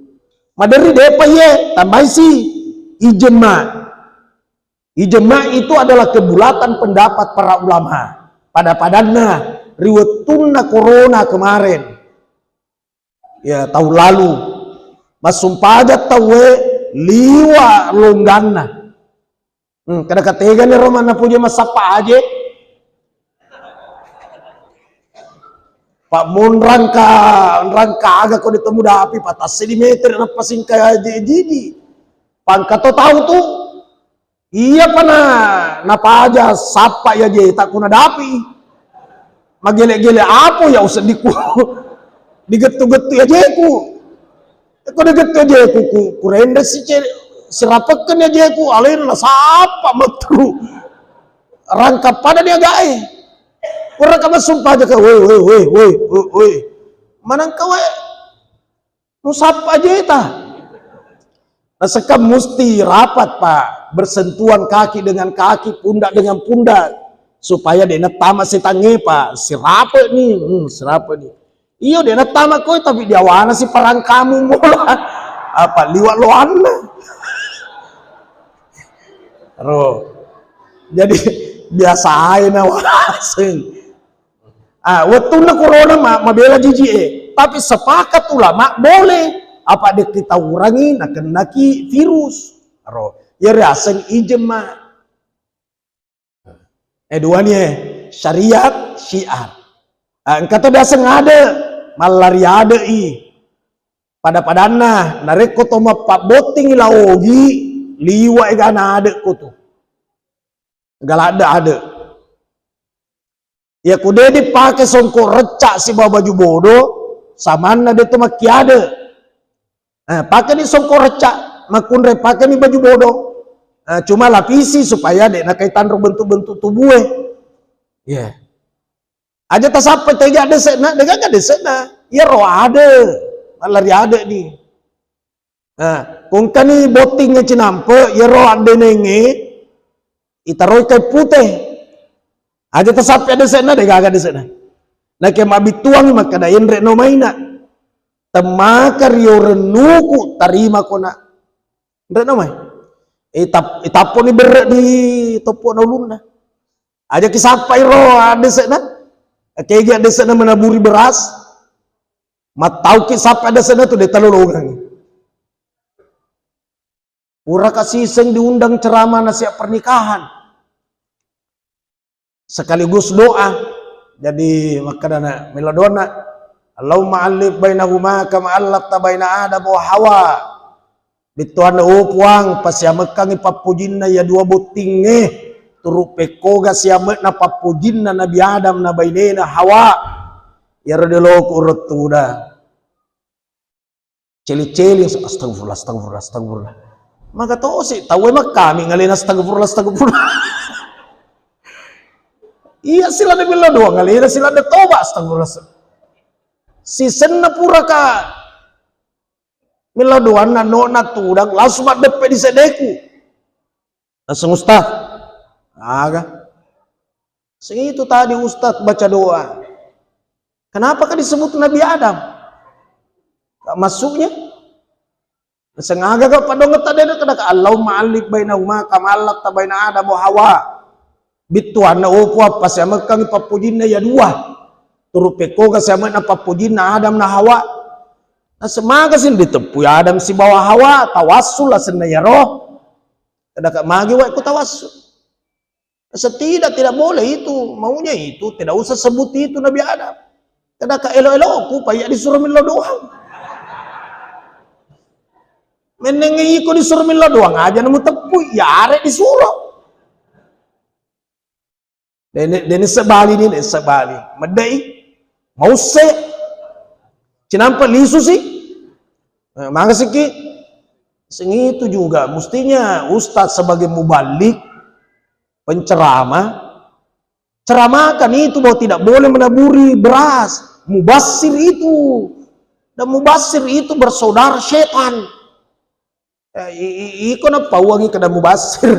Maderri depa iye, tambaisi ijma. Ijma itu adalah kebulatan pendapat para ulama. Pada-padanna ri wettunna corona kemarin. Ya, tahun lalu. Massumpaja tauwe liwa longganna. Hmm, kada kategani ro manna puje massappa aje. Pak monrangka, rangka aga ko ditemu dapi, patase di meter nappa singka aje jiji. Pangka to tau tu. Iya pana napaja sappa ya je tak kuna dapi. Magele-gele apo ya useddiku. Digettu-gettu ya jeku. Ko digettu ya jeku ku kurende si ce sirapekken ya jeku alena nasappa mettu. Rangkap pada dia gae. Kurang kamu sumpah aja ke woi woi woi woi woi. Manang kawe. Musappa jeta. Nasekka musti rapat, Pak, bersentuhan kaki dengan kaki, pundak dengan pundak, supaya de nattama setangnge, Pak. Sirape ni, hmm, sirape ni. Iyo de nattama koe, tapi diawana si parangkamu mola. Apa liwat loanna. Ro. Jadi biasa aja na waseng. Ah, wettunna corona ma-, mabela jiji e, tapi sepakat ulama boleh. Apa de kita urangi nakennaki virus. Ro, ya riaseng ijma. Eh, dua ni eh, syariat, syiar. Ah, engka to biasa ngade, mallari ade i. Pada-padanna, narekko to mappabbotting la ogi, liwa egana ade ko tu. Galadde ade. Iya ku de dipake songko recca sibawa baju bodo, samanna de to makkiade. Eh, pakeni songko recca, makkunrai pakeni baju bodo. Eh, cuma lapisi supaya de nakaitanro bentuk-bentuk tubue. Iya. Aja tasappa tega dese'na, de gaga dese'na. Iyaro ade, mallari ade ni. Nah, kongkani botting cinampe, iyaro addenenge itaroi kai pute. Aja tasappa dese'na, de gaga dese'na. Nake mabittuangi makkeda enre no maina. Temmaka rio rennuku tarima kona. Enre no mai. Itap-, itapponi berre di toppo na ulunna. Aja kisappai ro addese'na. Kegi addese'na menaburi beras. Mattauki sappa addese'na tu de talolongangi. Puraka siseng diundang ceramah nasihat pernikahan. Sekaligus doa. Jadi makkedana melo doana, Allahumma allif bainahuma kama allafta baina Adam wa Hawa. Bettuanna, oh Puang, pasiamekkangngi pappojinna iya dua bottingnge, turu pekkoga siame'na pappojinna Nabi Adam na bainena Hawa. Iyaro deloku rettuda. Celi-celi, astagfirullah, astagfirullah, astagfirullah. Maka tosi, tauwe makkami ngalena astagfirullah, astagfirullah. Iya, siladde melo doang, ngalena siladde toba, astagfirullah. Sisenna puraka melo doang, na no, na tudang, langsung maddeppe di sedeku. Naseng ustaz, aga. Sing itu tadi ustaz baca doa. Kenapa kan disebut Nabi Adam? Maksudnya? Sengaga ga padonget tadi ada kena Allahumma alif bainahuma kama allafta baina Adam wa Hawa. Bittuanna, oh Puang, pasiamekkangi pappojinna ya dua. Turu pekkoga siame'na pappojinna Adam na Hawa. Nasemaga sing diteppui Adam sibawa Hawa, tawassul asenna yaro. Kedaka magi wae ku tawassul. Setidak tidak boleh itu, maunya itu, tidak usah sebut itu Nabi Adam. Kedaka elo-eloku, pa iya disuruh millo doang. Menengnge iko disuruh millo doang aja namu teppui, ya are disuruh. Dene, dene sebali ni, dene sebali. Medai, mausse. Cinampe lisu sih. Eh, makasih ki. Sing itu juga, mestinya ustaz sebagai mubalik, penceramah, ceramahkan itu bahwa tidak boleh menaburi beras. Mubasir itu. Dan mubasir itu bersaudara setan. Eh, i-, i-, iko napauangi kada mubasir.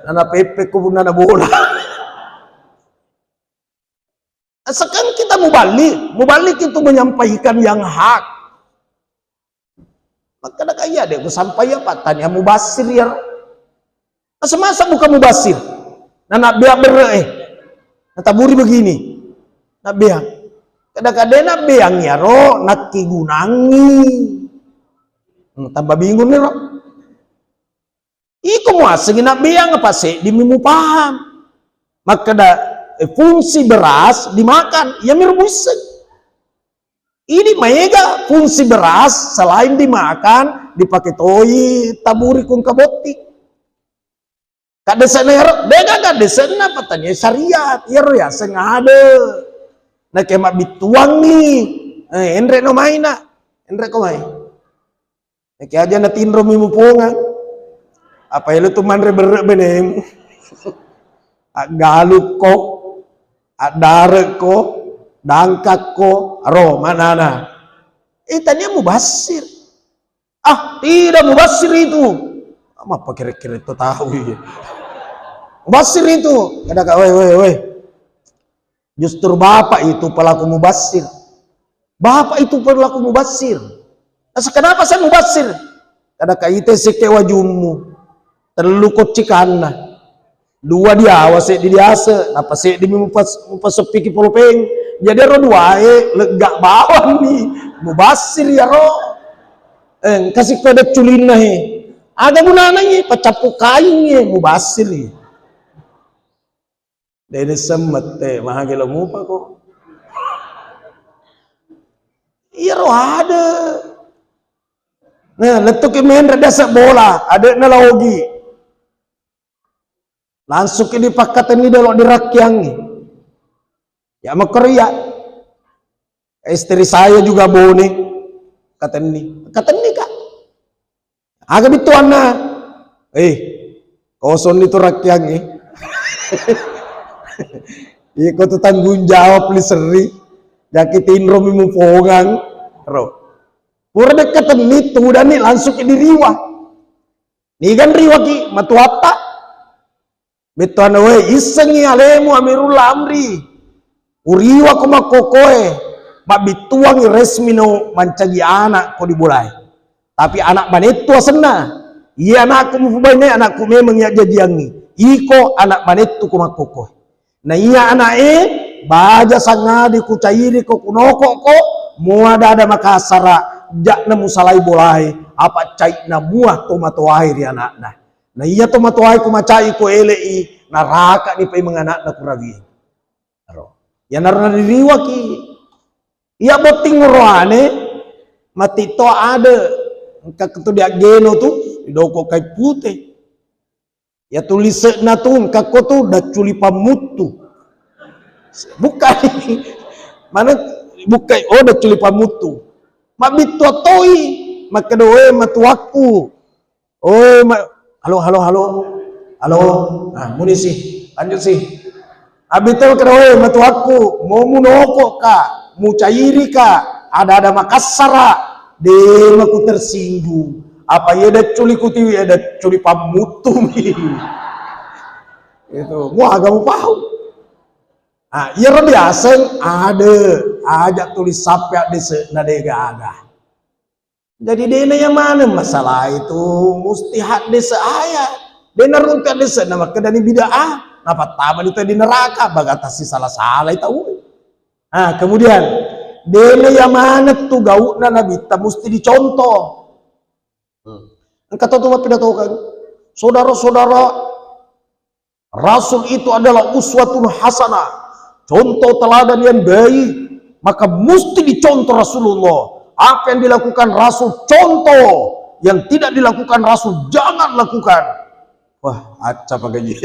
Nana pepe ko punna na bola. Sekarang kita mubalik, mubalik itu menyampaikan yang hak. Makkeda ka iya de' kusampai apa tania mubasir ya. Masa-masa bukan mubasir. Nah, nak beak berre' eh. Nataburi begini. Nak beak. Kada-kada nak beang ya ro, nakkigunangi. Hmm, tambah bingung nih ro. Iko muasengi nabbeang apa seddimi mupahang. Makkeda, eh, fungsi beras dimakan, iyami ro muisseng. Ini maega fungsi beras selain dimakan, dipake toi taburi kungka botti. Kaddese'na iyaro, dega kaddese'na patania syariat, iyaro yaseng ade. Nake mabbittuangngi, eh, enre no maina, enre ko mai. Nake aja natinromi mupongang. Apa elo tu manre berre' benemu. Aggalukko, addarekko, dangkakko, ro manana. Eh, tania mubassir. Ah, tidak mubassir itu. Apa kira-kira itu tahu iya. Mubassir itu. Kada ka, weh, weh, weh. Justru bapak itu pelaku mubassir. Bapak itu pelaku mubassir. Nah, kenapa saya mubassir? Kada kaite sikke wajummu. Tellu koccikanna. Dua diawa seddi diase, napa seddi mi mupas-, mupaseppiki polopeng. Jadi ero duae lega bawang ni. Mubassir yaro. Eh, engka sikko ada culinna he. Aga gunana ye, pacappu kaing ye, mubassir ye. Dene semmette, mahage lo mupa ko. Iyaro ade. Nah, lettuki menre dasa bola, adekna laogi. Langsung ki dipakkatenni dolo dirakkiangi. Ya makkoro iya. Istri saya juga bone. Katenni. Katenni ka. Aga bittuanna? Eh, kosong ni tu rakkiang eh. Iko tu tanggung jawab li serri. Jaki tinro mi mupongang. Ro. Pura dekka tenni tudani langsung ki diriwa. Nigan riwaki matuatta. Bettuanna, "Woi, issengngi alemu Amirul Amri. Uriwa ko makkokoe, mabbittuangngi resmino mancaji anak ko di bolae. Tapi anak manettu asenna. Iya anakku mupubaine anakku memeng iya jajiangngi. Iko anak manettu ko makkokoe. Na iya ana'e, baja sangadi kucairi ko kunoko ko, muada-ada makassara, jakna musalai bolae, apa caikna mua tomatoae ri anakna." Na iya tomatoae ku macai ko ele'i, narakani paimeng anakna kurawi. Aro. Iyanaro nadiriwaki. Iya botting roane, mati to ade, engka tu diaggeno tu, didoko kai pute. Ya tulise'na tu, engka ko tu, dacculi pammuttu. Bukkai. Mana bukkai, oh, dacculi pammuttu. Mabbittu attoi, makkedoe matuakku. Oi, ma-, halo, halo, halo. Halo. Nah, muni sih. Lanjut sih. Abito kero, oi, matuakku, mau munoko ka, mucairi ka, ada-ada makassara, de maku tersinggung. Apa iya dacculi kutiwi, iya dacculi pammutumi. Itu, muaga mupau. Ah, iyaro diaseng ade, aja tulis sappe addese na de gaga. Jadi dena iya maneng masalah itu musti haddese ayat. Dena runtu haddese na makkedani bid'ah, napattama di neraka, bagatasi salah-salah tau. Ah, kemudian dena iya maneng tu gau'na nabitta musti dicontoh. Hmm. Engka tau tu mappidatokan, saudara-saudara, Rasul itu adalah uswatun hasanah, contoh teladan yang baik, maka mesti dicontoh Rasulullah. Apa yang dilakukan Rasul, contoh. Yang tidak dilakukan Rasul, jangan lakukan. Wah, acca pagaji.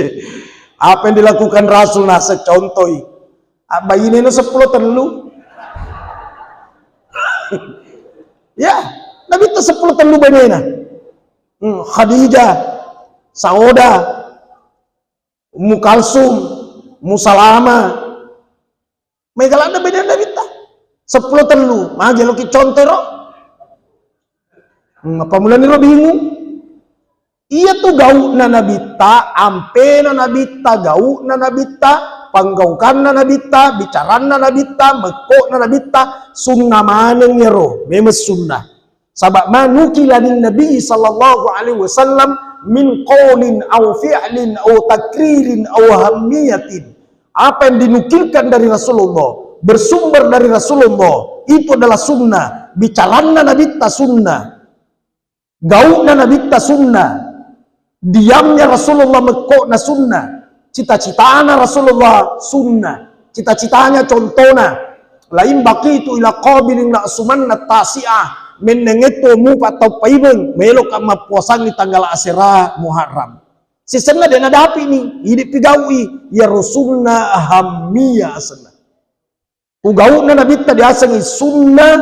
Apa yang dilakukan Rasul, nah, secontoh. Abbainena seppulo tellu. Ya, Nabitta seppulo tellu bainena. Hmm, Khadijah, Sauda, Ummu Kalsum, Ummu Salama. Mega ladde bainena Nabitta. Seppulo tellu. Magi loki contoh ro? Hmm, apa mulani ro bingung? Iya tu gau'na Nabitta, ampena Nabitta, gau'na Nabitta, panggaukanna Nabitta, bicaranna Nabitta, mekko'na Nabitta, sunnah maneng iyaro, memeng sunnah. Saba ma nukila anin Nabi sallallahu alaihi wasallam min qaulin au fi'lin au takririn au hammiyatin. Apa yang dinukilkan dari Rasulullah, bersumber dari Rasulullah, itu adalah sunnah. Bicaranna Nabitta sunnah. Gau'na Nabitta sunnah. Diamnya Rasulullah, mekko'na sunnah. Cita-citana Rasulullah sunnah. Cita-citanya, contona, lain baqitu ila qabilin la asumanna tasi'ah, mennengngetto mupa tau paimeng, meloka mappuasangi tanggal asera Muharram. Sisenna de nadapi'ni, idi pigaui, iyaro sunnah ahammiyah asenna. Ku gau'na Nabitta diasengngi sunnah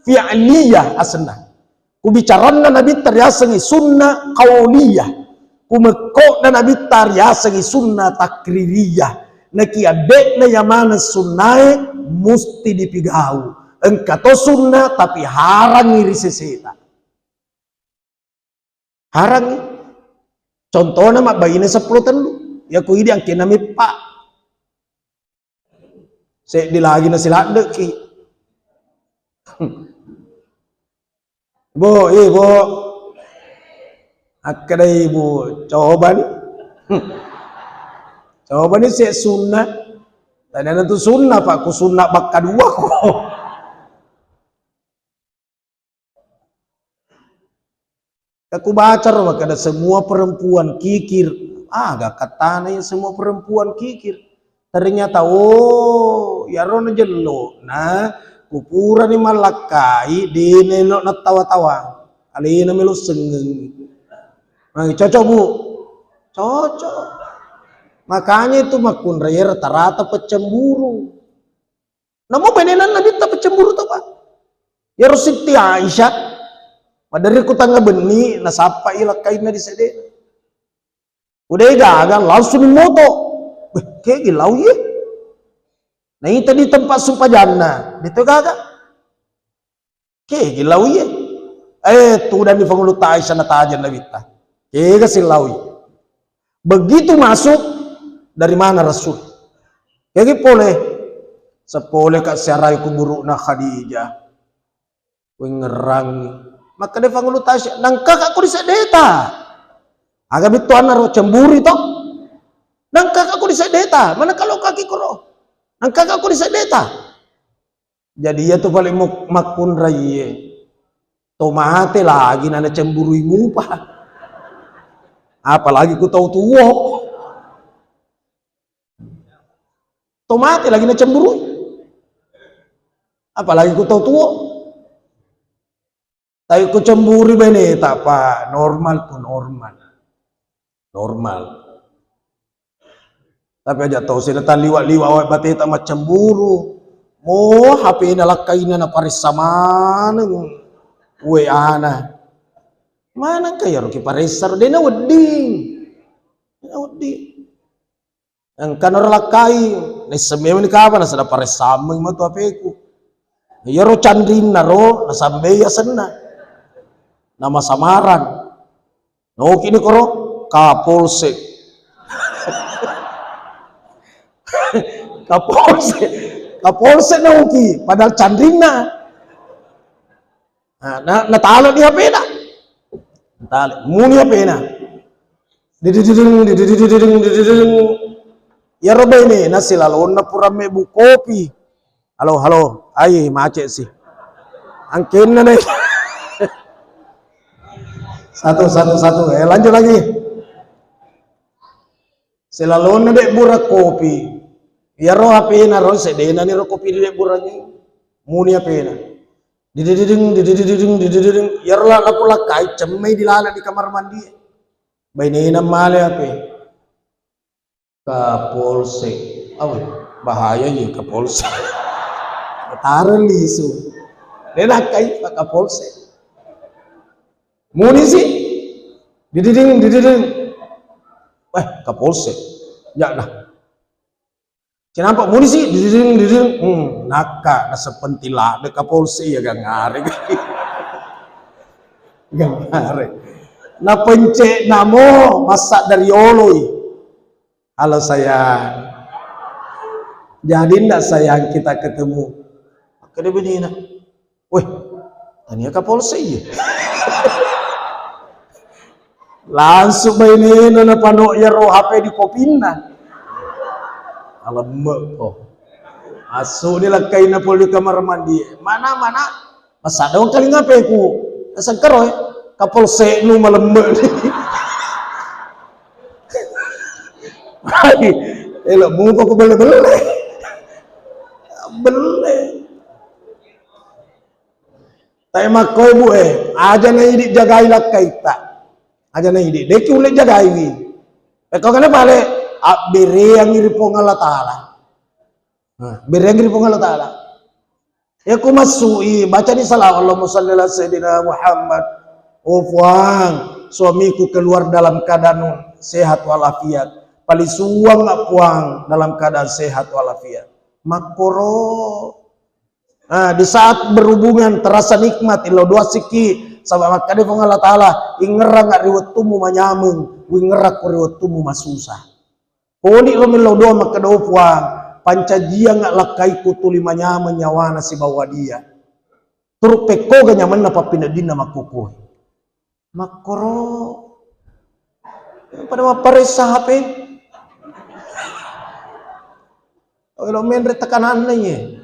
fi'liyah asenna. Ku bicaranna Nabitta riasengngi sunnah qauliyah. Ku mekko'na Nabitta riasengngi sunnah takririyah. Naki adde'na iya maneng sunnae musti dipigau. Engka to sunnah tapi harangngi ri seseta. Harangngi. Contona mabbaine seppulo tellu. Iya ku idi angkenna meppa. Seddi lagi nasiladde'ki. Bu, eh, Bu. Akkeda ibu, coba ni. Coba ni se sunnah. Tadi ada tu sunnah, Pak, ku sunnah bakka dua ko. Aku baca ro makkeda semua perempuan kikir. Aga katana ya semua perempuan kikir. Ternyata, oh, iyaro najello na kupurani mallakkai, dena elo nattawa-tawa. Alena melo sengeng. Nah, cocok, Bu. Cocok. Makanya itu makkunrai rata-rata peccemburu. Namo benena Nabitta peccemburu to, Pak. Iyaro Sitti Aisyah, maderri ku tangnga benni, nasappai lakkainna di sedde. Udah gaga, langsung moto. Weh, kegi lau ye? Naita di tempat sumpajanna, de to gaga. Kegi lau ye? Eh, tudang di Pangulutta Aisyah natajeng Nabitta. Kega si lau ye? Begitu masuk, dari mana Rasul? Kegi pole, sepole ka siarai kuburu'na Khadijah. Wengngerangi. Makkeda Pangulutta Aisyah, nangkaka ko di seddeta. Aga bittuanna ro cemburu to? Nangkaka ko di seddeta. Mana kalau kaki koro? Nangkaka ko di seddeta. Jadi iya tu paling muk-, makkunraiye. To mate lagi nana cemburui mupa. Apalagi ku tau tuo. To mate lagi nacemburui. Apalagi ku tau tuo. Tapi ku cemburu beneta, Pak, normal tu normal. Normal. Tapi aja tau sila taliwa-liwa awak bateta macemburu. Mo H P-na lakkaina naparessa maneng W A-na. Maneng ka iyaro ki paressa ro, dena wedding. Dena wedding. Engka naro lakkai, naisseng memang ni kapa, nasaba paressa meng matu H P-ku. Iyaro canrinna ro, nasambei asenna. Nama samaran. Noki ni koro, Kapolsek. Kapolsek, Kapolsek nauki, padahal canrinna. Nah, na, natala di H P-na. Natala, muni H P-na. Didididing, didididing, didididing. Iyaro bainena silalonna pura mebbu kopi. Halo, halo. Ai, macet sih. Angkenna deh. Satu, satu, satu. Eh, lanjut lagi. Silalonna de' bura kopi. Iyaro H P-na ro, seddenani ro kopi de' burangi. Muni H P-na. Didididing, didididing, didididing. Iyaro la-, laku lakkai, cemmei dilaleng di kamar mandi. Bainena male H P. Kapolsek. Awe, bahaya ye Kapolsek. Taro lisu. De' nakkai Pak Kapolsek. Muni sih. Dididing, dididing. Weh, Kapolsek. Ya dah. Kenapa muni sih? Dididing, dididing. Hmm, nakka, nasepenti ladde Kapolsek ya gangare. Gangare. Napencet namo, massa dari oloi. Halo sayang. Jadi ndak sayang kita ketemu? Makkeda benena, "Weh, tania Kapolsek ye." Langsung bainena napano iyaro H P di kopinna. Alemme ko. Masuk ni lakkaina pole di kamar mandi. "Mana, mana?" Masadda wengkalinga H P-ku. Nasengkero, eh. Kapolseknu malemme. Hai, elo muko ku belle-belle. Belle. Tapi makkoi, Bu, eh, aja na idi jagai lakkaitta. Aja na idi. Deki ulle jagaiwi. Pekko kana pale abbereangi ri Puang Allah Taala. Nah, bereangi ri Puang Allah Taala. Ya ku massu'i, bacani salawat, Allahumma salli ala Sayyidina Muhammad. Oh Puang, suamiku keluar dalam keadaan sehat walafiat. Palisuang nggak Puang dalam keadaan sehat walafiat. Makkoro. Nah, di saat berhubungan terasa nikmat, illau doa sikki, sabab makkeda Puang Allah Taala, ingerang nggak ri wettummu manyameng, wingerakko ri wettummu masusa. Koni ro mellau doa makkeda, "Oh Puang, pancajiang lakkaiku tuli manyameng nyawana sibawa dia. Turu pekkoga nyamenna pappineddinna makkukue." Makkoro pada mapparessa H P. Elo menre tekananna ye.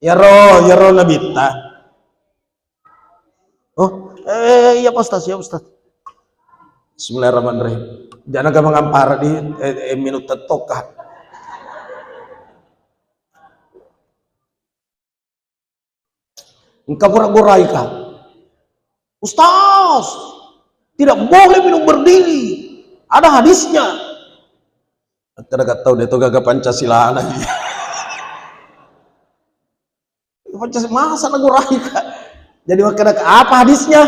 Iyaro, iyaro nabitta. Oh, eh, iya Pak Ustaz, iya Ustaz. Bismillahirrahmanirrahim. Jana gampang ampara di, eh, eh, minut tettoka. Engka pura goraika. Ustaz, tidak boleh minum berdiri. Ada hadisnya. Kada tau de to gaga Pancasila lagi. Pancasila masa na goraika. Jadi makkeda apa hadisnya?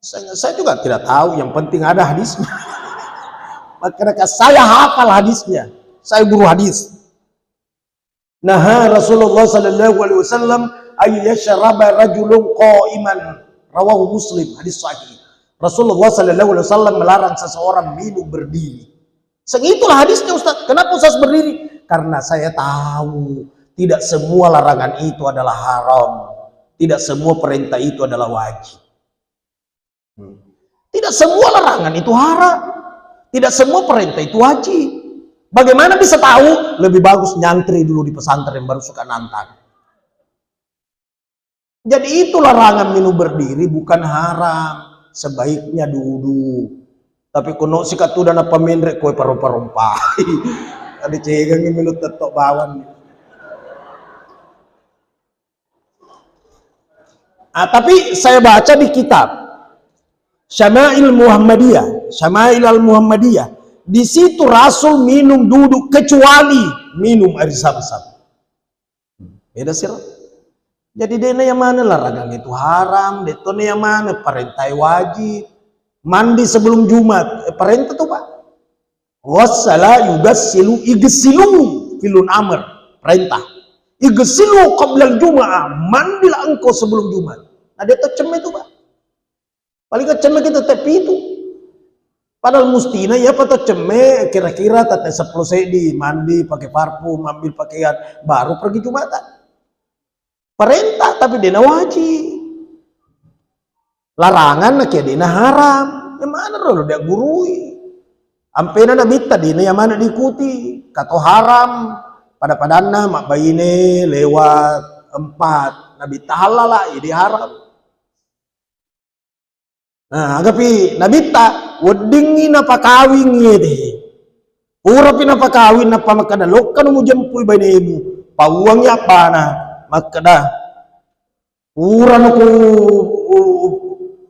Saya, saya juga tidak tahu, yang penting ada hadisnya. Makkeda saya hafal hadisnya. Saya guru hadis. Naha Rasulullah sallallahu alaihi wasallam ay yashraba rajulun qa'iman. Rawahu Muslim, hadis sahih. Rasulullah sallallahu alaihi wasallam melarang seseorang minum berdiri. Segitulah hadisnya Ustaz. Kenapa Ustaz berdiri? Karena saya tahu tidak semua larangan itu adalah haram. Tidak semua perintah itu adalah wajib. Hmm. Tidak semua larangan itu haram. Tidak semua perintah itu wajib. Bagaimana bisa tahu? Lebih bagus nyantri dulu di pesantren baru suka nantang. Jadi itu larangan minum berdiri bukan haram. Sebaiknya duduk. Tapi kono sikatudana pamenre koe parompa-rompai. Tadi cegangi minum tettok bawang. Ah, tapi saya baca di kitab Syama'il Muhammadiyah, Syama'il Al-Muhammadiyah, di situ Rasul minum duduk kecuali minum air zam-zam. Beda sih, Ro. Jadi dena yang mana larangan itu haram, detone yang mana perintah wajib. Mandi sebelum Jumat, eh, perintah tuh, Pak. Ghassala yughassilu igsilu, fi'lun amr, perintah. Igsilu qablal jum'ah, mandilah engkau sebelum Jumat. Nah, dia tercemeh itu, Pak. Paling kecemme kita tette pitu. Padahal mustina iya pato cemme kira-kira tette seppulo seddi, mandi, pakai parfum, ambil pakaian, baru pergi Jumatan. Perintah tapi dena wajib. Larangan nakia dena haram. Yang mana rolo dia gurui? Ampena Nabitta dena yang mana diikuti. Kato haram. Pada-padanna mabbaine lewat empat. Nabitta halala, jadi haram. Nah, agapi Nabitta weddingngi napakawingngi ede. Purapi napakawing nappa makkeda, "Lokkano mujempui bainemu, pauangngi abbana." Makkeda, "Purano ku, u-, u-,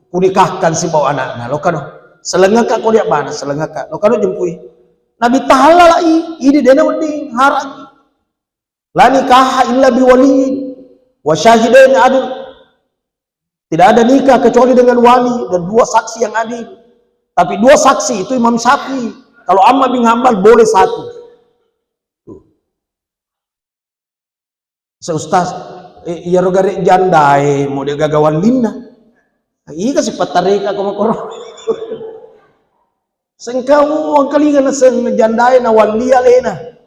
kunikahkan sibawa anakna, lokkano. Selengngaka kodi abbana, selengngaka. Lokkano jempui." Nabitta hallalai, idi dena wedding, harangngi. La nikaha illa biwaliyin wa syahidaini adl. Tidak ada nikah kecuali dengan wali dan dua saksi yang adil. Tapi dua saksi itu Imam Syafi'i. Kalau Ahmad bin Hambal boleh satu. Tuh. Se Ustaz, eh, iyaro gare jandae mau dia gaga wallinna. Ika sipattareka ko makoro. Sengkau engkalinga naseng jandae na walli alena.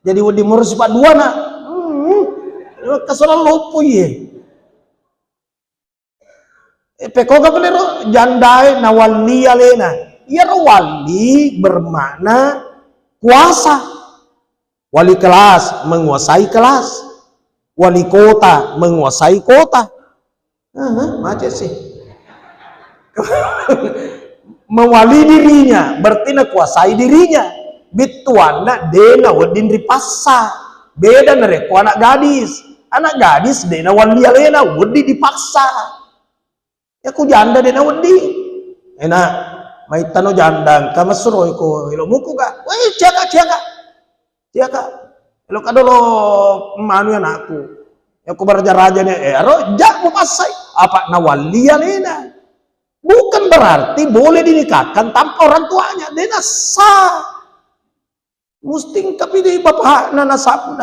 Jadi wedding moro sipa dua na. Hmm. Kasola loppo iye. Eh, pekoga pelero jandae na walli alena. Iyaro walli bermakna kuasa. Wali kelas menguasai kelas. Wali kota menguasai kota. Aha, macet sih. Mewali dirinya, berarti nakuasai dirinya. Bittuanna de nawedding ripaksa. Beda narekko anak gadis. Anak gadis de nawalli alena, wedding dipaksa. Yaku janda de nawedding. Enak, maittano janda, engka massuroi ko elo muku ka. Weh, ciaka, ciaka. Iya, Kak. Elo kadolo manu anakku. Yako baraja-raja ni, eh, aro, jak mupassai. Apa nawalli alena. Bukan berarti boleh dinikahkan tanpa orang tuanya. Dena sah. Musti engkapi di bapakna nasabna.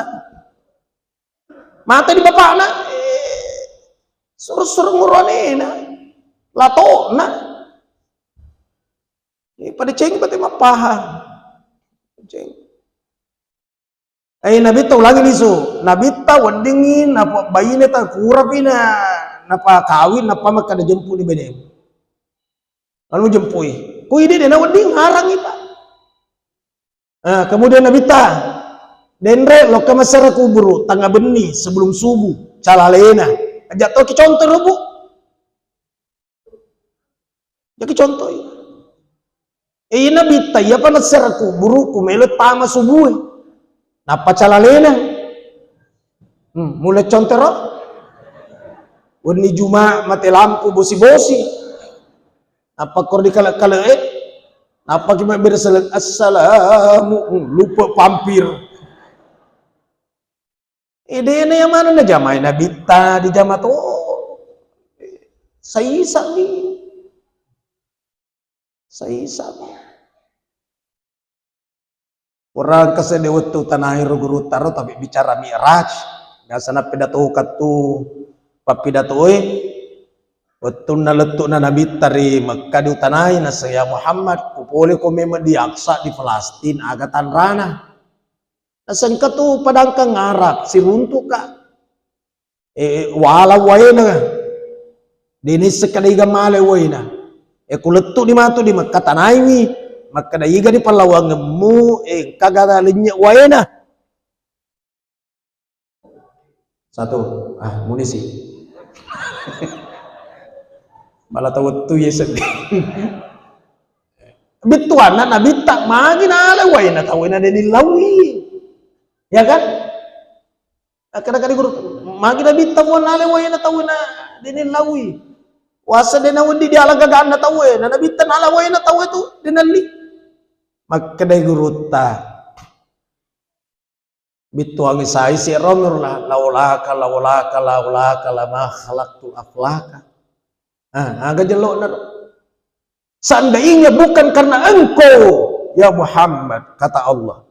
Mata di bapakna, eh, suruh-suruh nguruanena. Latona. Eh, pada ceng berarti mapaham. Ceng. Eh, Nabitta ulangi lisu. Nabitta weddingngi napa baine ta kurapi na, napakawin, nappa makkeda jempuni bainemu. Lalu jempui. Ku idi de nawedding harangngi, Pak. Eh, kemudian Nabitta, denre lokka massara kuburu, tanga benni, sebelum subuh, calalena. Aja toki contoh, Bu. Jadi contoh, eh, Nabitta iyapa nassara kuburu ku melo tama subuh. Nappa calalena. Hmm, mulai contoh ro. Wenni Juma mate lampu bosi-bosi. Nappa kor di kale-kale, eh. Nappa ki mabbere saleng, "Assalamu," hmm, lupa pampir. Eh, dena yang mana na jamai Nabitta di jama to. Saisami. Saisami. Orang kasih de wettu tanai ro guru taro, tapi bicara Mi'raj. Biasa na pidato kattu, pappidatoe. Wettunna lettu'na Nabitta ri Mekka diutanai, naseng, "Ya Muhammad, kupole ko memang di Aqsa di Falastin, aga tanrana?" Nasengka tu padangkang Arab, siruntuka. Eh, wala waena. Dinisseng kada iga male waena. Eh, kulettu di matu di Mekka tanaiwi. Makkeda iga di pallawangemmu, eh, engka gana lennye waena. Satu, ah, munisi. Malah tau wettu ye seddi. Bittuanna Nabitta magi nala waena tau na deni lawi. Ya kan? Akkeda-keda guru, magi Nabitta mua nala waena tau na deni lawi. Wasa dena wedding diala gaganna tau e, na Nabitta nala waena tau e tu dena li. Makkedai gurutta. Bittuangngi saisi ero, laulaka, laulaka, laulaka, lama khalaqtul aflaka. Ah, aga jello'na ro. Seandainya bukan karena engkau, ya Muhammad, kata Allah,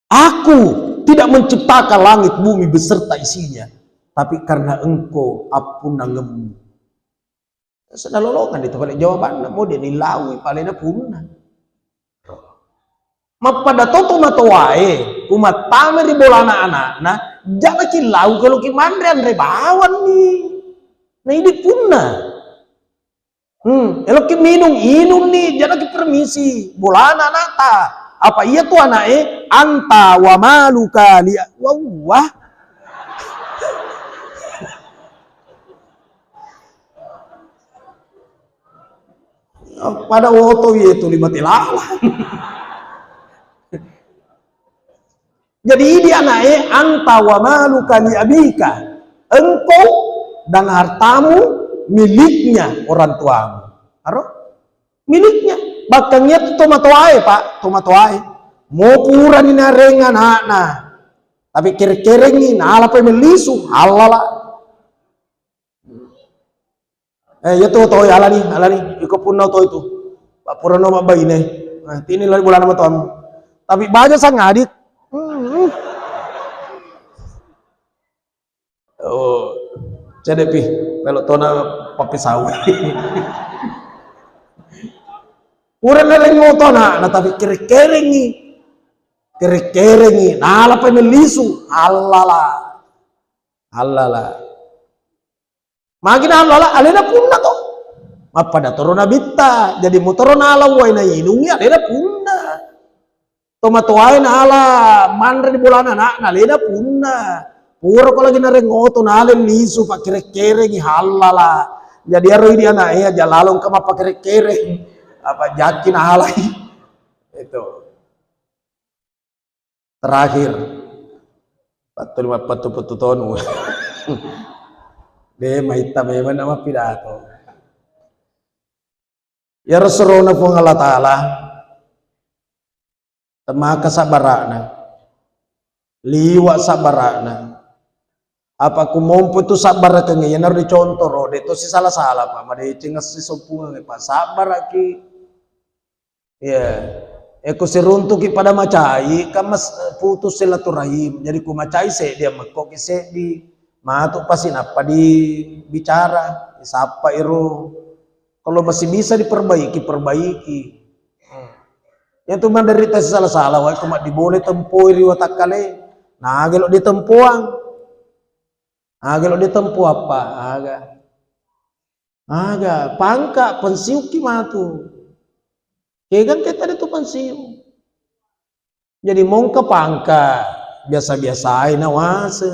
aku Tidak menciptakan langit bumi beserta isinya, tapi karena engkau appunnangemmu. Sedalolongan itu pale jawabanna, mau dia nilaui palena punna. Mappada to tomatoae, kumattama ri bolana anakna, janaki lau kalau ki manre anre bawanni. Nah, ini punna. Hmm, eloki minung, inunni, janaki permisi. Bolana anakta. Apa iya tu anaknya? Anta wa maluka li, wah. Pada woto ye tuli mati lalang. Jadi idi anaknya, anta wa maluka li abika. Engkau dan hartamu miliknya orang tuamu. Aro? Miliknya. Bahkan iya tu tomatoae, Pak, tomatoae. Mau purani nareng anakna. Tapi kere-kerengi, nalapai mellisu, halala. Eh, iya tu to, alani, alani. Iko punna to itu. Pak purano mabbaine. Nah, tini lari bolana matoam. Tapi baja sangadit. Hmm. Oh, cedde pi, melo tona pappisau. Pura nareng otona, na tapi kere-kerengi. Kere-kerengi, nalapai mellisu, allala. Allala. Magi nallala, alena punna to. Mappada toro nabitta, jadi mutoro nala uwai nainungi, alena punna. Tomatoae nala manre di bolana anakna, alena punna. Pura ko lagi nareng oto, nala lisu, pakkere-kerengi, hallala. Jadi aro idi anaknya, aja lalong ka mappakere-kereng. Apa jaki nalai. Itu. Terakhir, pattu lima pattu pettu tonu. De maitta memang nama pidato. Ya Rasulullah Puang Allah Ta'ala, temaka sabbara'na, liwa sabbara'na. Apa ku mompo tu sabbarakeng, iyanaro dicontoro, de to sisala-sala, Pak, madeceng assi sompungeng, Pak, sabbaraki. Iya. Eko siruntuki pada macai, kan mas-, putus silaturahim. Jadi ku macai seddi, ammekkoki seddi, matu pasi nappa dibicara, disappa iro. Kalau masih bisa diperbaiki, perbaiki. Hmm. Yang tu menderita sisala-sala, wae ko maddi bole tempoi ri watakkale, nagelo ditempoang. Aga lo ditempo apa? Aga. Aga, pangka, pensiunki matu. Kegang ke tadi tu pensiun. Jadi mongka pangka, biasa-biasa aja na wase.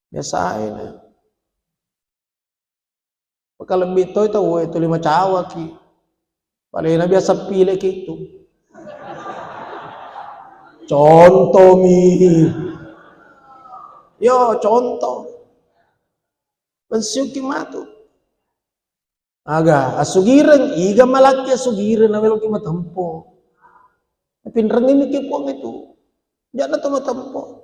Biasa aja na. Pakalebbi toi tau e tuli macawaki. Palena biasa pileki tu. Contoh mi. Yo, contoh. Pensiunki matu. Aga, asugireng, iga malakki asugireng, naweloki matempo. Napinrengi miki puang itu. Jana tu matempo.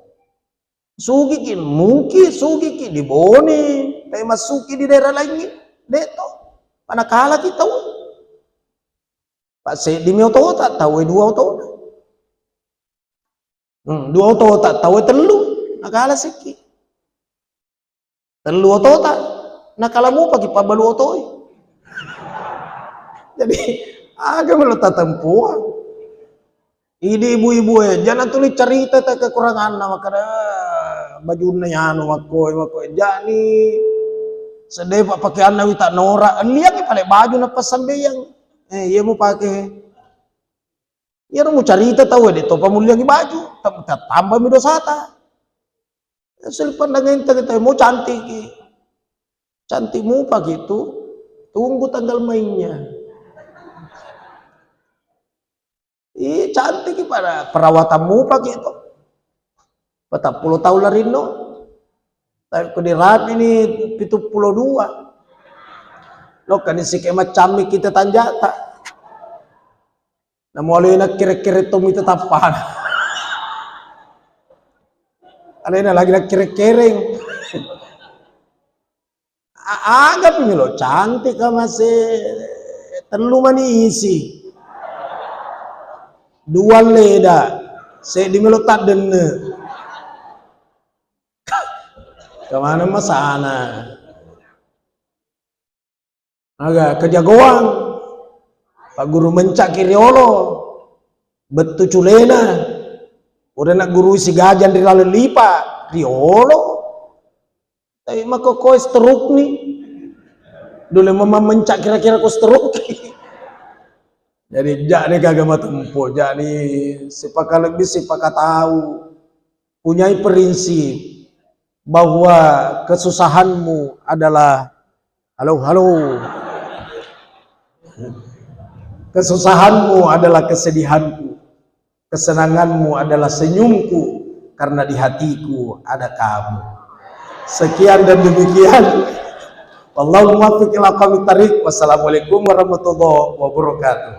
Sugiki, mungkin sugiki di Bone, tapi masuki di daerah lainnya, de to. Panakalaki tau. Pak seddi mi otota, tau e dua otona. Hmm, dua otota, tau e tellu, nakala sikki. Tellu otota, nakala mupaki pabbalu otoi. Jadi, aga melo tatempuang. Idi ibu-ibu e, jana tuli carita ta kekuranganna, makkada bajunna yanu makkoe, makkoe. Jani sedde pa pakeanna wita nora, liangi pale baju napassambeang. Eh, iya mupake. Iyaro mucarita tau e, de topa mulliangi baju, ta-, ta-, tambami dosata. Suli pandangeng tau e, mau cantikki. Cantik mupaki tu, tunggu tanggal mainnya. Ih, cantikki pada perawatan mupaki tu. Patappulo taung larinno. Tapi ko dirapi ni pitu pulo dua. Lokkani sike maccammi kita tanjata. Namualena kere-kere tommi tetappana. Alena lagi nakkere-kereng. A-, aga pi melo cantik ka mase tellu mani isi. Dua leda. Seddi melo taddenne. Kemana masana? Aga kejagoan. Pak guru mencaki riolo. Bettu culena. Udah nak guru si gajang ri laleng lipa. Riolo. Tapi mako koe stroke ni. Dole memang mencak kira-kira ko stroke. Jadi jak ni kagak matempo, jak ni sepaka lebih sepaka tahu. Punyai prinsip bahwa kesusahanmu adalah, halo, halo. Kesusahanmu adalah kesedihanku. Kesenanganmu adalah senyumku karena di hatiku ada kamu. Sekian dan demikian. Wallahu muwaffiq ila aqwamit thariq. Wassalamualaikum warahmatullahi wabarakatuh.